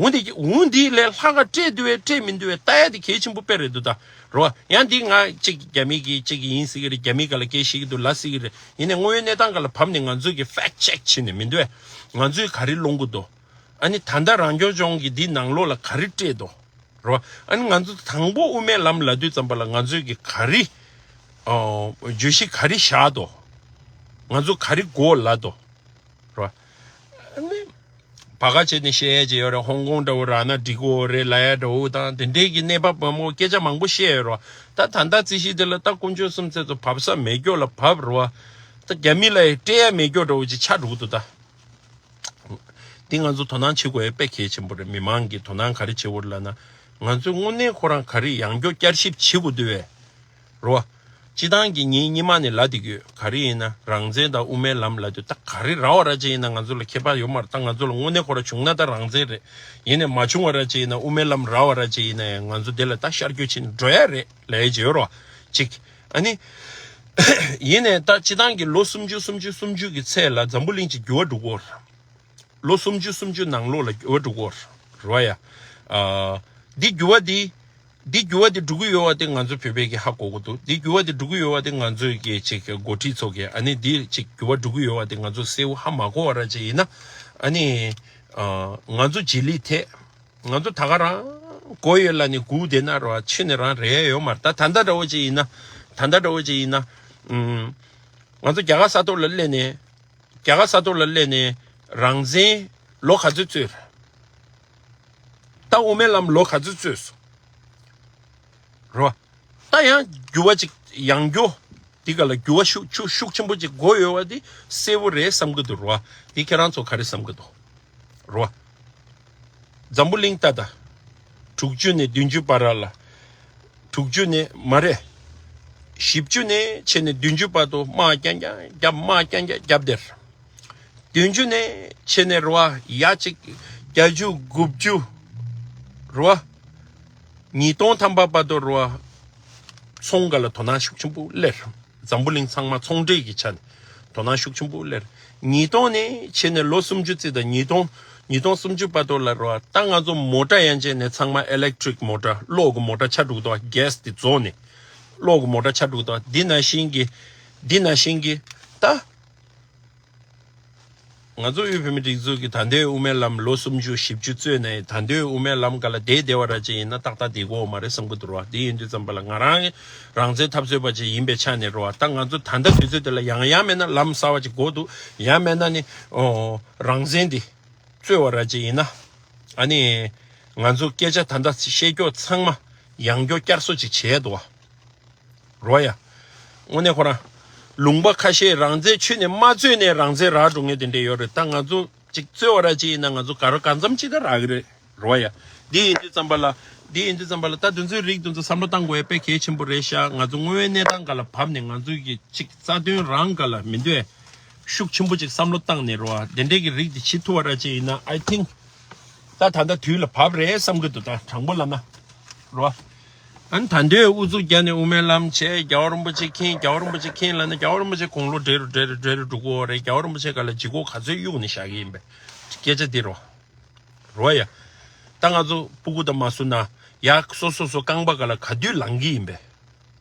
འོ་འདི་འོ་འདི་ལས་ལྷག་ག་སྤྲད་འདུག་བས་སྤྲད་མི་འདུག་བས་ལྟ་ཡ་དེ་གལ་ཆེན་པོ་དཔེ་རེད་འདུག་ད། རེད་བ། ཡང་འདི་ང་གཅིག་རྒྱ་མི་གི་གཅིག་ཡིན་ཟེར་གི་རེད། རྒྱ་མི་སྒང་ལ་སྐད་བཤད་ཀྱི་འདུག་ལབ་ཟེར་གི་རེད། ཡིན་ནའི་དངོས་ཡོད་གནས་སྟངས་སྒང་ལ་བབས་ནས་ང་ཚོས་ཀྱི་ཕེག་ཅེག་བྱས་ནས་མི་འདུག་བས། ང་ཚོས་ག་རེ་སློང་གི་འདུག་ཨ་ནི་ད་ལྟ་རང་སྐྱོང་ལྗོངས་ཀྱི་འདི་ནང་ལོགས་ལ་ག་རེ་སྤྲད་འདུག་རེད་བ། ཨ་ནི་ང་ཚོ་དང་པོ་དབུ་མའི་ལམ་ལབ་དུས་ཙམ་པ་ལ་ང་ཚོས་ཀྱི་ག་རེ་ཨོ་བརྗོད་གཞི་ག་རེ་བཞག་འདུག་ང་ཚོ་ག་རེ་དགོས་ལབ་འདུག་རེད་བ། ཨ་ནི་བ་ག་བྱས་ནས་བཤད་ཡས་ཅིག་ཡོད་རེད། ཧོང་ཀོང་འདྲ་བོ་རག་ན་འགྲིག་གི་རེད་ལབ་ཡ་འདྲ་བོ་དང་དེ་འདྲའི་གི་གནས་བབ་མང་པོ་སྐད་ཆ་མང་པོ་བཤད་ཡོད་རེད་བ། ད་ད་ལྟ་རྩིས་གཞི་དེ་ལ་ད་དཀོན་མཆོག་གསུམ་ཚེ་ཚོ་བབས་ས་མེད་སྐྱོ་ལ་བབས་རེད་བ། ད་རྒྱ་མི་ལ་ཡང་སྤྲད་ཡ་མེད་སྐྱོ་འདྲ་བོ་ཅིག་ཆགས་འགྲོ་གི་འདུག་ད། འདི་ང་ཚོ་དོ་སྣང་བྱེད་དགོས་ཡ་དཔེ་གལ་ཆེན་པོ་རེད། མི་མང་གིས་དོ་སྣང་ག་རེ་བྱེད་དགོས་རེད་ལབ་ན། ང་ཚོས་དངོས་གནས་ཁོ་རང་ག་རེ་ཡང་བསྐྱར་བསྐྱར་ཞིབ་བྱེད་དགོས་འདུག་བས། རེད་བ། སྤྱི་བཏང་གི་ངའི་སྔོན་མ་ནས་ལབ་བསྡད་ཀྱི་ཡོད། ག་རེ་ཡིན་ན་རང་བཙན་དང་དབུ་མའི་ལམ་ལབ་དུས་ད་ག་རེ་རག་པ་ར་ཅིག་ཡིན་ན་ང་ཚོ་ལ་ཁྱད་པར་ཡོད་མ་རེད། ད་ང་ཚོ་ལ་དངོས་གནས་ཁོ་རང་བྱུང་ན་ད་རང་བཙན་རེད། ཡིན་ནའི་མ་བྱུང་བ་ར་ཅིག་ཡིན་ན་དབུ་མའི་ལམ་རག་པ་ར་ཅིག་ཡིན་ན་ཡང་ང་ཚོ་དེ་ལ་ད་ཤར་བསྐྱོད་བྱེད་ནས་འགྲོ་ཡ་རེད་ལབ་ཡ་ཅིག་ཡོད་རེད་བ། གཅིག་ཨ་ནི། ཡིན་ནའི་ད་སྤྱི་བཏང་གི་ལོ་སུམ་ཅུ་སུམ་ཅུ་སུམ་ཅུ་གི་ཚད་ལ་འཛམ་བུ་གླིང་གཅིག་འགྱུར་བ་འགྲོ་གི་ཡོད་རེད། ལོ་སུམ་ཅུ་སུམ་ཅུ་ནང་ལོགས་ལ་འགྱུར་བ་འགྲོ་གི་ཡོད་རེད་བ་ཡ། ཨ། འདི་འགྱུར་བ་འདི། འདི་འགྱུར་བ་འདི་འགྲོ་གི་ཡོད་པ་དེ་ང་ཚོ་བོད་པས་ཀྱི་ཧ་གོ་གི་འདུག་འདི་འགྱུར་བ་འདི་འགྲོ་གི་ཡོད་པ་དེ་ང་ཚོའི་ཀྱི་ཅིག་འགོ་ཁྲིད་ཚོ་གིས་ཨ་ནི་འདི་ཅིག་འགྱུར་བ་འགྲོ་གི་ཡོད་པ་དེ་ང་ཚོ་གསལ་པོ་ཧ་མ་གོ་བ་ར་ཅིག་ཡིན་ན། ཨ་ནི། ཨ། ང་ཚོ་རྗེས་ལུས་ཐད། ང་ཚོ་ད་ག་རང་དགོས་ཡོད་ལབ་ནས་སྒུག་བསྡད་ན་ར་ཆུ་ནས་རང་རེག་ཡ་ཡོད་མ་རེད། ད་ད་ལྟ་འདྲ་བོ་ཅིག་ཡིན་ན། ད་ལྟ་འདྲ་བོ་ཅིག་ཡིན་ན། ཨུམ། ང་ཚོ་རྒྱ་གར་ས་ཐོག་ལ་སླེབས་ནས། རྒྱ་གར་ས་ཐོག་ལ་སླེབས་ནས་རང་བཙན་ལོ་ག་ཚོད་རྩོད། ད་དབུ་མའི་ལམ་ལོ་ག་ཚོད་རྩོད་སོང་། རེད་བ། ད་ཡང་འགྱུར་བ་ཅིག་ཡང་འགྱོ། འདི་ག་ལ་འགྱུར་བ་ཤུགས་ཤུགས་ཤུགས་ཆེན་པོ་ཅིག་དགོས་ཡོད་བ་འདི་གསལ་པོ་རེད་བསམ་གི་འདུག་རེད་བ། འདི་ཁྱེད་རང་ཚོ་ག་རེ་བསམ་གི་འདུག་རེད་བ། འཛམ་བུ་གླིང་ལྟ་ད། དྲུག་ཅུ་ནས་བདུན་ཅུ་བར་ལ། དྲུག་ཅུ་ནས་མ་རེད། བཞི་བཅུ་ནས་ཆེ་ནས་བདུན་ཅུ་བར་དུ་དམག་རྐྱང་རྐྱང་རྒྱབ། དམག་རྐྱང་རྐྱང་རྒྱབ་དེར། བདུན་ཅུ་ནས་ཆེ་ནས་རེད་བ། ཡ་གཅིག་བརྒྱད་ཅུ་དགུ་བཅུ་རེད་བ། ཉིས་སྟོང་ཐམ་པ་བར་དུ་རེད་བ། ཚོང་འགའ་ལ་དོ་སྣང་ཤུགས་ཆེན་པོ་སླེབས། འཛམ་བུ་གླིང་ཚང་མ་ཚོང་འབྲེལ་གྱི་ཆ་ནས་དོ་སྣང་ཤུགས་ཆེན་པོ་སླེབས། ཉིས་སྟོང་ནས་ཕྱིན་ནས་ལོ་སུམ་ཅུ་ཙམ་དང་ཉིས་སྟོང་ཉིས་སྟོང་སུམ་ཅུ་བར་དུ་ལ་རེད་བ། ད་ང་ཚོ་མོ་ཊ་ཡན་ཆད་ནས་ཚང་མ་ཨི་ལེག་ཊི་རིག་མོ་ཊ་གློག་གི་མོ་ཊ་ཆགས་འགྲོ་གི་འདུག་བ། གེ་སི་དེ་རྫོགས་ནས་གློག་གི་མོ་ཊ་ཆགས་འགྲོ་གི་འདུག་བ། འདི་ནང་བཞིན་གྱི་འདི་ནང་བཞིན་གྱི་ད། ང་ཚོ་དབུས་བོད་མི་སྒྲིག་འཛུགས་ཀྱི་ད་ལྟའི་དབུ་མའི་ལམ་ལོ་སུམ་ཅུ་བཞི་བཅུ་རྩོད་ནས་ད་ལྟའི་དབུ་མའི་ལམ་སྒང་ལ་བསྡད་བསྡད་པ་ར་ཅིག་ཡིན་ན་ཏག་ཏག་བསྡད་ཀྱི་ཡོད་མ་རེད་བསམ་གྱི་འདུག་ར། དེ་ཡིན་དུས་ཙམ་པ་ལ་ང་རང་རང་བཙན་འཐབ་རྩོད་པ་ཅིག་ཡིན་པའི་ཆ་ནས་ར། ད་ང་ཚོ་ད་ལྟ་དུས་ཚོད་དེ་ལ་ཡང་ཡང་མེད་ན་ལམ་གསར་བ་ཅིག་དགོས་འདུག་ཡང་མེད་ན་ནི་ཨོ་རང་བཙན་འདི་རྩོད་པ་ར་ཅིག་ཡིན་ན། ཨ་ནི་ང་ཚོ་སྐད་ཆ་ད་ལྟ་བཤད་ཀྱོག་ཚང་མ་ཡང་བསྐྱར་བསྐྱར་གསོ་ཅིག་བྱས་འདུག་བ། རོ་ཡ། དངོས་གནས་ཁོ་རང་། ལུང་པ་ཁ་ཤས་རང་བཙན་ཆོས་ནས་མ་རྩོད་ནས་རང་བཙན་རག་འགྲོ་མཁན་དེ་འདྲས་ཡོད་རེད། ད་ང་ཚོ་ཅིག་རྩོད་པ་ར་ཅིག་ཡིན་ན་ང་ཚོ་ག་རོ་གང་འཚམ་ཅིག་ད་རག་གི་རེད། རོ་ཡ། འདི་ཡིན་དུས་ཙམ་པ་ལ། འདི་ཡིན་དུས་ཙམ་པ་ལ་ད་དེ་ཚོའི་རིགས་དེ་ཚོ་བསམ་བློ་བཏང་དགོས་ཡ་དཔེ་གལ་ཆེན་པོ་རེད་ཤག་ང་ཚོ་དངོས་ཡོད་གནས་སྟངས་སྒང་ལ་བབས་ནས་ང་ཚོའི་གི་ཅིག་རྩ་དོན་རང་སྒང་ལ་མི་འདོད། ཤུགས་ཆེན་པོ་ཅིག་བསམ་བློ་བཏང་ནས་རོ་ཨ་དེ་འདྲས་ཀྱི་རིགས་དེ་བྱེད་ཐུབ་པ་ར་ཅིག་ཡིན་ན། I think ད་ད་ལྟ་དུས་ལ་བབས་རེད་བསམ་གྱི་འདུག་ད་དྲང་པོ་ལབ་ན་རོ། ཨ་ནི་ད་འདོད་ཨུ་ཚུགས་རྒྱག་ནས་དབུ་མའི་ལམ་བྱས། རྒྱལ་བ་རིན་པོ་ཆེ་མཁྱེན། རྒྱལ་བ་རིན་པོ་ཆེ་མཁྱེན་ལབ་ན་རྒྱལ་བ་རིན་པོ་ཆེ་དགུང་ལོ་བགྲེས་རུ་བགྲེས་རུ་བགྲེས་རུ་འགྲོ་གི་ཡོད་རེད། རྒྱལ་བ་རིན་པོ་ཆེ་སྒང་ལ་ལྗིད་ཁོག་ག་ཚོད་གཡུག་ནས་བཞག་གི་ཡིན་པས། སྐད་ཆ་འདི་རོ། རོ་ཡ། ད་ང་ཚོ་སྤུ་གུ་དང་མ་བཟོ་ན་ཡ་སོ་སོ་སོ་རྐང་པ་སྒང་ལ་ག་དུས་ལངས་ཀྱི་ཡིན་པས།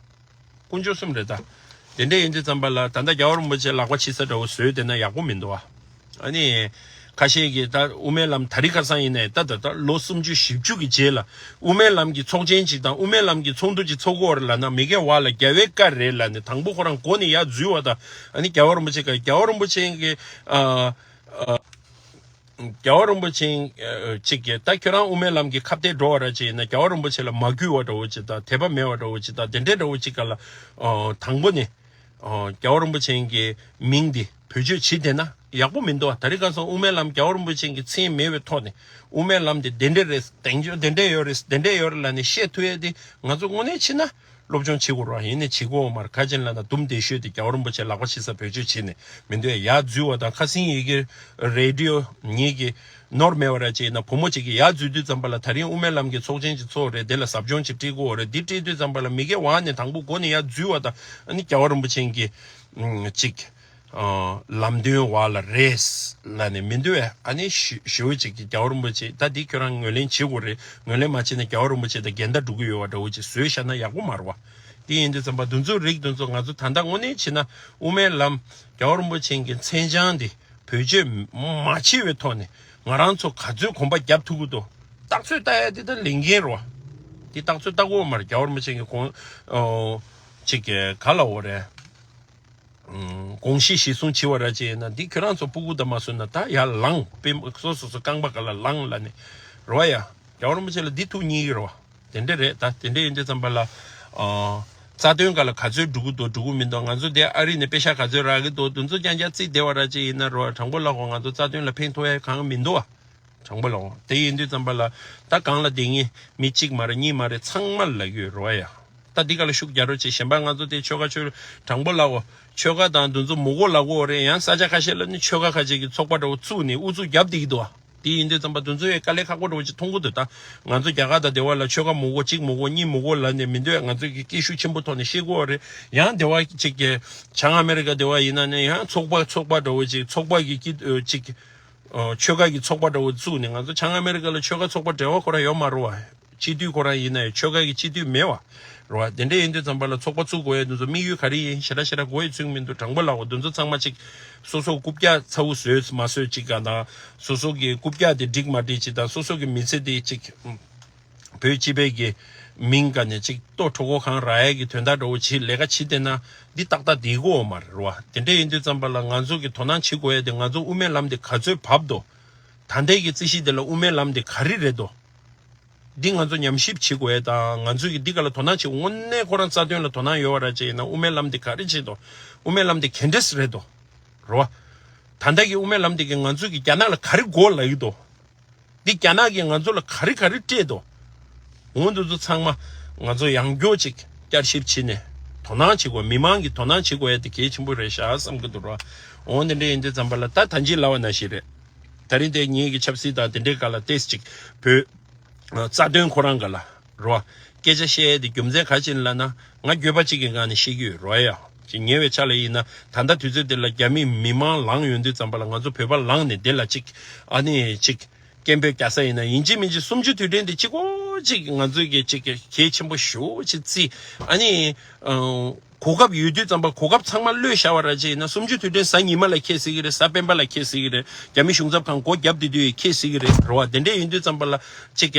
དཀོན་མཆོག་གསུམ་རེད་ད། དེ་འདྲ་ཡིན་དུས་ཙམ་པ་ལ་ད་ལྟ་རྒྱལ་བ་རིན་པོ་ཆེ་ལག་པ་ཕྱིས་ས་འདྲ་བོ་བཟོས་བསྡད་ན་ཡག་པོ་མི་འདུག་ཨ། ཨ་ནི། ཁ་ཤས་ཀྱིས་ད་དབུ་མའི་ལམ་ད་རིང་ཁ་སང་ཡིན་ནའི་ད་ད་ད་ལོ་སུམ་ཅུ་བཞི་བཅུ་གི་རྗེས་ལ་དབུ་མའི་ལམ་གྱི་ཚོགས་ཆེན་ཅིག་དང་དབུ་མའི་ལམ་གྱི་ཚོགས་འདུ་ཅིག་ཚོགས་ཀྱི་ཡོད་རེད་ལབ་ན་མི་དགེ་བ་ལ་རྒྱལ་བའི་བཀའ་རེད་ལབ་ནས་དང་པོ་ཁོ་རང་མགོ་ནས་ཡར་འཛུལ་བ་དང་། ཨ་ནི་རྒྱལ་བ་རིན་པོ་ཆེ་ཀ་རྒྱལ་བ་རིན་པོ་ཆེ་གི་ཨ། ཨ། རྒྱལ་བ་རིན་པོ་ཆེ་ཅིག་གིས་ད་ཁྱོད་རང་དབུ་མའི་ལམ་གྱི་ཁ་གཏད་འགྲོ་བ་ར་ཅིག་ཡིན་ན་རྒྱལ་བ་རིན་པོ་ཆེ་ལ་མ་གུས་པ་འདྲ་བོ་ཅིག་དང་དད་པ་མེད་པ་འདྲ་བོ་ཅིག་དང་དེ་འདྲའི་འདྲ་བོ་ཅིག་ག་ལ་དང་པོ་ནས་རྒྱལ་བ་རིན་པོ་ཆེ་གི་མིང་འདི་བེད་སྤྱོད་བྱེད་བསྡད་ན་ཡག་པོ་མི་འདུག་ད་རེས་ཁ་སང་དབུ་མའི་ལམ་རྒྱལ་བ་རིན་པོ་ཆེ་གི་མཚན་མེད་པའི་ཐོག་ནས་དབུ་མའི་ལམ་འདི་དེ་འདྲ་རེད། དེང་སྐྱོ་དེ་འདྲ་ཡོད་རེད། དེ་འདྲ་ཡོད་རེད་ལབ་ནས་བཤད་ཐུབ་ཡས་དེ་ང་ཚོ་དངོས་གནས་བྱས་ན། སློབ་སྦྱོང་བྱེད་དགོས་རེད་བ། ཡིན་ནའི་བྱེད་དགོས་མ་རེད། ཁ་ཅིག་ལབ་ན་དུམ་བདེ་ཤོས་དེ་རྒྱལ་བ་རིན་པོ་ཆེ་ལག་པ་ཕྱིས་ས་བེད་སྤྱོད་བྱས་ནས་མི་འདོད་ཡ་འཛུལ་བ་དང་ཁ་སང་ཡི་གེ་རེ་ཌི་ཡོ་ངེད་ཀྱི་ནོར་མེད་པ་ར་ཅིག་ཡིན་ན་བུ་མོ་ཅིག་གིས་ཡ་འཛུལ་དུས་ཙམ་པ་ལ་ད་རིང་དབུ་མའི་ལམ་གྱི་ཚོགས་ཆེན་ཅིག་ཚོགས་རེད། དེ་ལ་ཟབ་སྦྱོང་ཅིག་སྤྲད་དགོས་རེད། འདི་སྤྲད་དུས་ཙམ་པ་ལ་མི་དགེ་བ་ནས་དང་པོ་མགོ་ནས་ཡ་འཛུལ་བ་དང་ཨ་ནི་རྒྱལ་བ་རིན་པོ་ཆེ་གི་ཅིག་ཨ། ལམ་སྟོན་བ་ལ་རེད་ལབ་ནས་མི་འདུག་བས། ཨ་ནི་ཞུ་ཞུ་ཅིག་གི་རྒྱལ་བ་རིན་པོ་ཆེ་ད་འདི་ཁྱོད་རང་ངོས་ལེན་བྱེད་དགོས་རེད། ངོས་ལེན་མ་བྱས་ན་རྒྱལ་བ་རིན་པོ་ཆེ་དང་འགལ་ཟླ་འགྲོ་གི་ཡོད་པ་འདྲ་བོ་ཅིག་བཟོས་བཞག་ན་ཡག་པོ་མ་རེད་བ། དེ་ཡིན་དུས་ཙམ་པ་འདི་ཚོ་རིགས་འདི་ཚོ་ང་ཚོ་ད་ལྟ་དངོས་གནས་བྱས་ན་དབུ་མའི་ལམ་རྒྱལ་བ་རིན་པོ་ཆེ་གི་མཚན་བྱང་འདི་བེད་སྤྱོད་མ་བྱས་པའི་ཐོག་ནས་ང་རང་ཚོ་ག་ཚོད་གོམ་པ་རྒྱབ་ཐུབ་ཀྱི་འདུག་རྟགས་ཚོད་ལྟ་ཡ་དེ་ད་ལས་འགན་རེད་བ། དེ་རྟགས་ཚོད་ལྟ་དགོས་མ་རེད། རྒྱལ་བ་རིན་པོ་ཆེ་གི་དགོངས་ཨོ་ཅིག་ག་ལབ་དགོས་རེད། དགོངས་གཞི་གཞི་བཟུང་བྱེད་པ་ར་ཅིག་ཡིན་ན་འདི་ཁྱོད་རང་ཚོ་སྤུ་གུ་དང་མ་བཟོས་ན་ད་ཡར་ལངས་པའི་སོ་སོ་སོ་རྐང་པ་སྒང་ལ་ལངས་ལབ་ནས་རོ་ཡ། རྒྱལ་བ་རིན་པོ་ཆེ་ལ་འདི་ཐུགས་མཉེས་ཀྱི་རོ། དེ་འདྲ་རེད། ད་དེ་འདྲ་ཡིན་དུས་ཙམ་པ་ལ་ཨ། རྩ་དོན་སྒང་ལ་ག་ཚོད་འགྲོ་གི་འདུག་འགྲོ་གི་མི་འདུག་ང་ཚོ་དེ་ཨ་རི་ནས་པེ་ཤག་ག་ཚོད་རག་གི་འདུག་འདི་ཚོ་རྐྱང་རྐྱང་རྩིས་བསྡད་པ་ར་ཅིག་ཡིན་ན་རོ། དྲང་པོ་ལབ་དགོས་ང་ཚོ་རྩ་དོན་ལ་ཕན་ཐོགས་ཡ་གང་མི་འདུག་ཨ། དྲང་པོ་ལབ་དགོས། དེ་ཡིན་དུས་ཙམ་པ་ལ་ད་གང་ལ་བསྡད་མཁན་མི་གཅིག་མ་རེད་གཉིས་མ་རེད་ཚང་མ་ལ་ཡོད་རོ་ཡ། ད་འདི་ག་ལ་ཤུགས་རྒྱག་རོགས་བྱེད། གཞན་པ་ང་ཚོ་དེ་ཆོལ་ཁ་ཆོལ་དྲང་པོ་ལབ་དགོས། ཆོལ་ཁ་དང་འདི་ཚོ་མི་དགོས་ལབ་དགོས་རེད། ཡང་ས་ཆ་ཁ་ཤས་ལ་ནི་ཆོལ་ཁ་ཁ་ཤས་ཀྱི་ཚོགས་པ་འདྲ་བོ་བཙུགས་ནས་ཨུ་ཚུགས་རྒྱབ་བསྡད་ཀྱི་འདུག་ཨ། དེ་ཡིན་དུས་ཙམ་པ་འདི་ཚོ་ཡང་དཀའ་ལས་ཁག་པོ་འདྲ་བོ་ཅིག་མཐོང་གི་འདུག་ད་ང་ཚོ་རྒྱ་གར་དང་དེ་བ་ལ་ཆོལ་ཁ་མི་དགོས་གཅིག་མི་དགོས་གཉིས་མི་དགོས་ལབ་ནས་མི་འདོད། ང་ཚོ་གི་སྐད་ཤུགས་ཆེན་པོ་ཐོག་ནས་བཤད་དགོས་རེད། ཡང་དེ་བ་ཅིག་གི་བྱང་ཨ་མེ་རི་ཀ་དེ་བ་ཡིན་ན་ནི་ཡང་ཚོགས་པ་ཚོགས་པ་འདྲ་བོ་ཅིག་ཚོགས་པ་གི་སྐྱིད་ཅིག་ཨོ། ཆོལ་ཁ་གི་ཚོགས་པ་འདྲ་བོ་བཙུགས་ནས་ང་ཚོ་བྱང་ཨ་མེ་རི་ཀ་ལ་ཆོལ་ཁ་ཚོགས་པ་འབྲེལ་བ་ཁོ་རང་ཡོད་མ་རེད་བ། སྤྱི་འཐུས་ཁོ་རང་ཡིན་ན་ཡང་ཆོལ་ཁ་གི་སྤྱི་འཐུས་མེད་བ། རེད་བ། དེ་འདྲ་ཡིན་དུས་ཙམ་པ་ལ་ཚོགས་པ་བཙུགས་དགོས་ཡ་དེ་ཚོ་དམིགས་ཡུལ་ག་རེ་ཡིན་ཞེ་དྲག་ཞེ་དྲག་གོ་ཡི་ཚུལ་མི་འདུག་དྲང་པོ་ལབ་དགོས། དེ་ཚོ་ཚང་མ་ཅིག་སོ་སོ་རྐུབ་བཀྱག་ཚ་བོ་བཟོས་མ་བཟོས་ཅིག་ག་དང་སོ་སོ་གི་རྐུབ་བཀྱག་དེ་འགྲིག་མ་འགྲིག་ཅིག་དང་སོ་སོ་གི་མི་ཚེ་དེ་ཅིག་བོད་སྤྱི་པའི་གི་མིང་ག་ནས་ཅིག་ལྟོ་གྲོད་ཁོག་གང་རག་ཡས་ཀྱི་དོན་དག་འདྲ་བོ་བྱེད་ལས་ཀ་བྱེད་བསྡད་ན་འདི་ཏག་ཏག་བསྡད་ཀྱི་ཡོད་མ་རེད་བ། དེ་འདྲ་ཡིན་དུས་ཙམ་པ་ལ་ང་ཚོ་གི་དོ་སྣང་བྱེད་དགོས་ཡས་དེ་ང་ཚོ་དབུ་མའི་ལམ་དེ་ག་ཚོད་བབས་འདུག་ད་ལྟའི་གི་རྩིས་གཞི་དེ་ལ་དབུ་མའི་ལམ་དེ་ག་རེ་རེད་འདུག་འདི་ང་ཚོ་ཉམས་ཞིབ་བྱེད་དགོས་ཡས་དང་ང་ཚོས་གི་འདི་ག་ལ་དོ་སྣང་བྱེད། དངོས་གནས་ཁོ་རང་རྩ་དོན་ལ་དོ་སྣང་ཡོད་པ་ར་ཅིག་ཡིན་ན་དབུ་མའི་ལམ་དེ་ག་རེ་བྱེད་འདུག་དབུ་མའི་ལམ་དེ་ག་འདྲས་རེད་འདུག་རེད་བ། ད་ལྟ་གི་དབུ་མའི་ལམ་དེ་གི་ང་ཚོས་གི་རྒྱ་ནག་ལ་ག་རེ་དགོས་ལབ་ཀྱི་འདུག་འདི་རྒྱ་ནག་གིས་ང་ཚོ་ལ་ག་རེ་ག་རེ་སྤྲད་འདུག་འོ་འདི་ཚོ་ཚང་མ་ང་ཚོ་ཡང་བསྐྱར་ཅིག་བསྐྱར་ཞིབ་བྱས་ནས་དོ་སྣང་བྱེད་དགོས། མི་མང་གིས་དོ་སྣང་བྱེད་དགོས་ཡ་དེ་གལ་ཆེན་པོ་རེད་ཤག་བསམ་གྱི་འདུག་ར། འོ་འདི་འདྲ་ཡིན་དུས་ཙམ་པ་ལ་ད་ད་ཅི་ལབ་པ་ནང་བཞིན་རེད། ད་རིང་དེ་ངེད་ཀྱི་ཆབ་སྲིད་དང་དེ་འདྲའི་སྒང་ལ་ཏོག་ཙམ་ཅིག་བོད་རྩ་དོན་ཁོ་རང་སྒང་ལ་རོ། སྐད་ཆ་བཤད་ཡ་དེ་རྒྱུ་མཚན་ག་རེ་ཡིན་ལབ་ན་ང་འགྱོད་པ་ཅིག་གི་ངང་ནས་བཤད་ཀྱི་ཡོད་རོ་ཡ། ཅིག་ཉེ་བའི་ཆར་ལ་ཡིན་ན་ད་ལྟ་དུས་ཚོད་འདི་ལ་རྒྱ་མི་མི་མང་ལངས་ཡོང་དུས་ཙམ་པ་ལ་ང་ཚོ་བོད་པ་ལངས་ནས་དེ་ལ་ཅིག་ཨ་ནི་ཅིག་སྐད་འབོད་རྒྱག་ས་ཡིན་ན་ཡིན་གཅིག་མིན་གཅིག་གསུམ་བཅུ་དུས་དྲན་དེ་གཅིག་པོ་ཅིག་ང་ཚོས་གི་ཅིག་གལ་ཆེན་པོ་ཞེ་པོ་ཅིག་བརྩིས། ཨ་ནི་ཨང་ གོ་སྐབས་ཡོད་དུས་ཙམ་པ་གོ་སྐབས་ཚང་མ་གློད་བཞག་པ་ར་ཅིག་ཡིན་ན། གསུམ་བཅུ་དུས་དྲན་གཟའ་ཉི་མ་ལ་འཁེལ་སྲིད་ཀྱི་རེད། གཟའ་སྤེན་པ་ལ་འཁེལ་སྲིད་ཀྱི་རེད། རྒྱ་མི་གཞུང་ཚབ་ཁང་སྒོ་བརྒྱབ་བསྡད་དུས་འཁེལ་སྲིད་ཀྱི་རེད། རེད་བ། དེ་འདྲས་ཡིན་དུས་ཙམ་པ་ལ་ཅིག་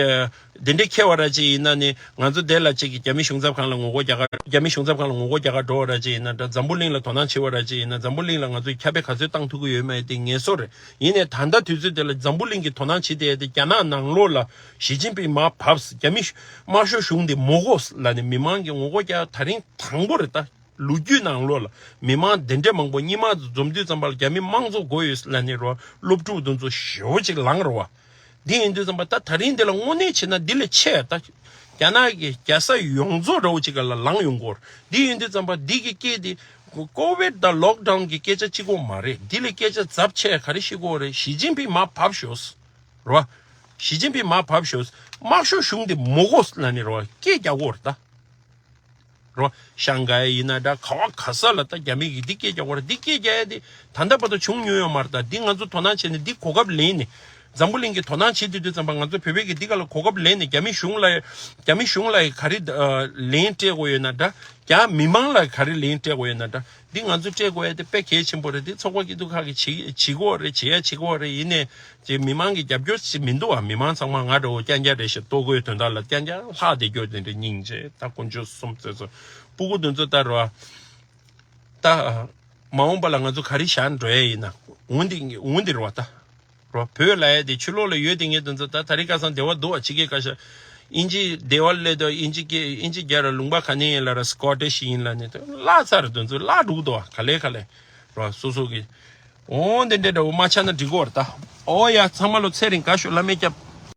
དེ་འདྲས་འཁེལ་བ་ར་ཅིག་ཡིན་ན་ནི། ང་ཚོ་དེ་ལ་ཅིག་རྒྱ་མི་གཞུང་ཚབ་ཁང་ལ་ངོ་རྒོལ་རྒྱག་ག་རྒྱ་མི་གཞུང་ཚབ་ཁང་ལ་ངོ་རྒོལ་རྒྱག་ག་འགྲོ་བ་ར་ཅིག་ཡིན་ན་འདྲ། འཛམ་བུ་གླིང་ལ་དོ་སྣང་བྱེད་པ་ར་ཅིག་ཡིན་ན། འཛམ་བུ་གླིང་ལ་ང་ཚོས་ཁྱབ་སྤེལ་ག་ཚོད་བཏང་ཐུབ་ཀྱི་ཡོད་མེད་དེ་ངེས་སོ་རེད། ཡིན་ནའི་ད་ལྟ་དུས་ཚོད་དེ་ལ་འཛམ་བུ་གླིང་གིས་དོ་སྣང་བྱེད་བསྡད་དེ། རྒྱ་ནག་ནང་ལོགས་ལ་ཞི་ཅིན་ཕིང་མར་བབས། རྒྱ་མི་དམར་ཤོག་གཞུང་འདི་མི་དགོས་ལབ་ནས་མི་མང་གིས་ངོ་རྒོལ་རྒྱག་ད་རིང་དང་པོ་རེད་ད། ལོ་རྒྱུས་ནང་ལོགས་ལ་མི་མང་དེ་འདྲས་མང་པོ་སྔོན་མ་འཛོམས་དུས་ཙམ་པ་ལ་རྒྱ་མི་དམངས་གཙོ་དགོས་ཡོད་ལབ་ནས་རོ། སློབ་ཕྲུག་དེ་ཚོ་ཞེ་པོ་ཅིག་ལངས་རོ་བ། འདི་ཡིན་དུས་ཙམ་པ་ད་ད་རིང་འདི་ལ་དངོས་གནས་བྱས་ན་འདི་ལས་ཆེ་ད། རྒྱ་ནག་གི་རྒྱལ་ས་ཡོངས་རྫོགས་འདྲ་བོ་ཅིག་ག་ལ་ལངས་ཡོང་གི་ཡོད་རེད། འདི་ཡིན་དུས་ཙམ་པ་འདི་གི་སྐད་འདི་ཀོ་བིད་དང་ལོག་ཌའུན་གི་སྐད་ཆ་གཅིག་པོ་མ་རེད། འདི་ལས་སྐད་ཆ་ཚབས་ཆེ་ག་རེ་བཤད་ཀྱི་ཡོད་རེད། ཞི་ཅིན་ཕིང་མར་བབས་ཤོག་རོ། ཞི་ཅིན་ཕིང་མར་བབས་ཤོག་དམར་ཤོག་གཞུང་འདི་མི་དགོས་ལབ་ནས་རོ། སྐད་རྒྱག་གི་ཡོད་རེད་ད། རོ། ཤང་ཀའི་ཡིན་ན་འདྲ། ག་བ་ག་ས་ལ་ད་རྒྱ་མི་གིས་འདི་སྐད་རྒྱག་གི་ཡོད་རེད། འདི་སྐད་རྒྱག་ཡ་དེ་ད་ལྟ་བར་དུ་བྱུང་མྱོང་ཡོད་མ་རེད་ད། འདི་ང་ཚོ་དོ་སྣང་བྱས་ནས་འདི་གོ་སྐབས་ལེན་ནས། འཛམ་བུ་གླིང་གིས་དོ་སྣང་བྱེད་དུས་དུས་ཙམ་པ་ང་ཚོ་བོད་པའི་གིས་འདི་ག་ལ་གོ་སྐབས་ལེན་ནས། རྒྱ་མི་གཞུང་ལ་རྒྱ་མི་གཞུང་ལ་ག་རེ་ལན་སྤྲད་དགོས་ཡོད་ན་འདྲ། རྒྱ་མི་མང་ལ་ག་རེ་ལན་སྤྲད་དགོས་ཡོད་ན་འདྲ། འདི་ང་ཚོ་སྤྲད་དགོས་ཡ་དེ་དཔེ་གལ་ཆེན་པོ་རེད། འདི་ཚོགས་པ་སྐྱིད་སྡུག་ཁག་གིས་བྱེད་བྱེད་ཀྱི་ཡོད་རེད། བྱེད་ཡ་བྱེད་ཀྱི་ཡོད་རེད། ཡིན་ནའི་ཅིག་མི་མང་གི་རྒྱབ་སྐྱོར་ཞིག་མི་འདུག་བ། མི་མང་ཚང་མ་ང་འདྲ་བོ་རྐྱང་རྐྱང་རེད་ཤག་ལྟོ་གོས་དོན་དག་ལ་རྐྱང་རྐྱང་ལྷག་བསྡད་རྒྱུ་དེ་འདྲ། སྙིང་རྗེ། ད་དཀོན་མཆོག་གསུམ་བརྩེ་སོང་། སྤུ་གུ་དེ་ཚོ་ལྟ་རོགས། ད་མ་འོངས་པ་ལ་ང་ཚོ་ག་རེ་བཞག་འགྲོ་ཡ་ཡིན་ན། འོན་ཏེ་འོན་ཏེ་རོགས་ད། རོ། བོད་ལབ་ཡ་དེ་ཕྱི་ལོགས་ལ་ཡོད་དེ་ངས་དེ་ཚོ་ད་ད་རེས་ཁ་སང་བདེ་བ་འདུག་བ། ཕྱི་རྒྱལ་ཁ་ཤས་ཨིན་ཇི་བདེ་བ་སླེབས་དུས་ཨིན་ཇི་སྐད་ཨིན་ཇི་རྒྱབ་ར། ལུང་པ་ག་ནས་ཡིན་ལབ་ར། སི་ཀོ་ཊིཤ་ཡིན་ལབ་ནས་ད་བརླག་ཚར་རེད། དེ་ཚོ་བརླག་འགྲོ་གི་འདུག་བ། ག་ལེ་ག་ལེ་རོ། སོ་སོ་གི་འོ་དེ་འདྲ་འདྲ་བོ་མ་ཆགས་ན་འགྲིག་གི་ཡོད་རེད་ད། ཨོ་ཡ། ཚང་མ་ལོ་ཚེ་རིང་དགའ་ཤོག་ལྷ་མོས་སྐྱབས།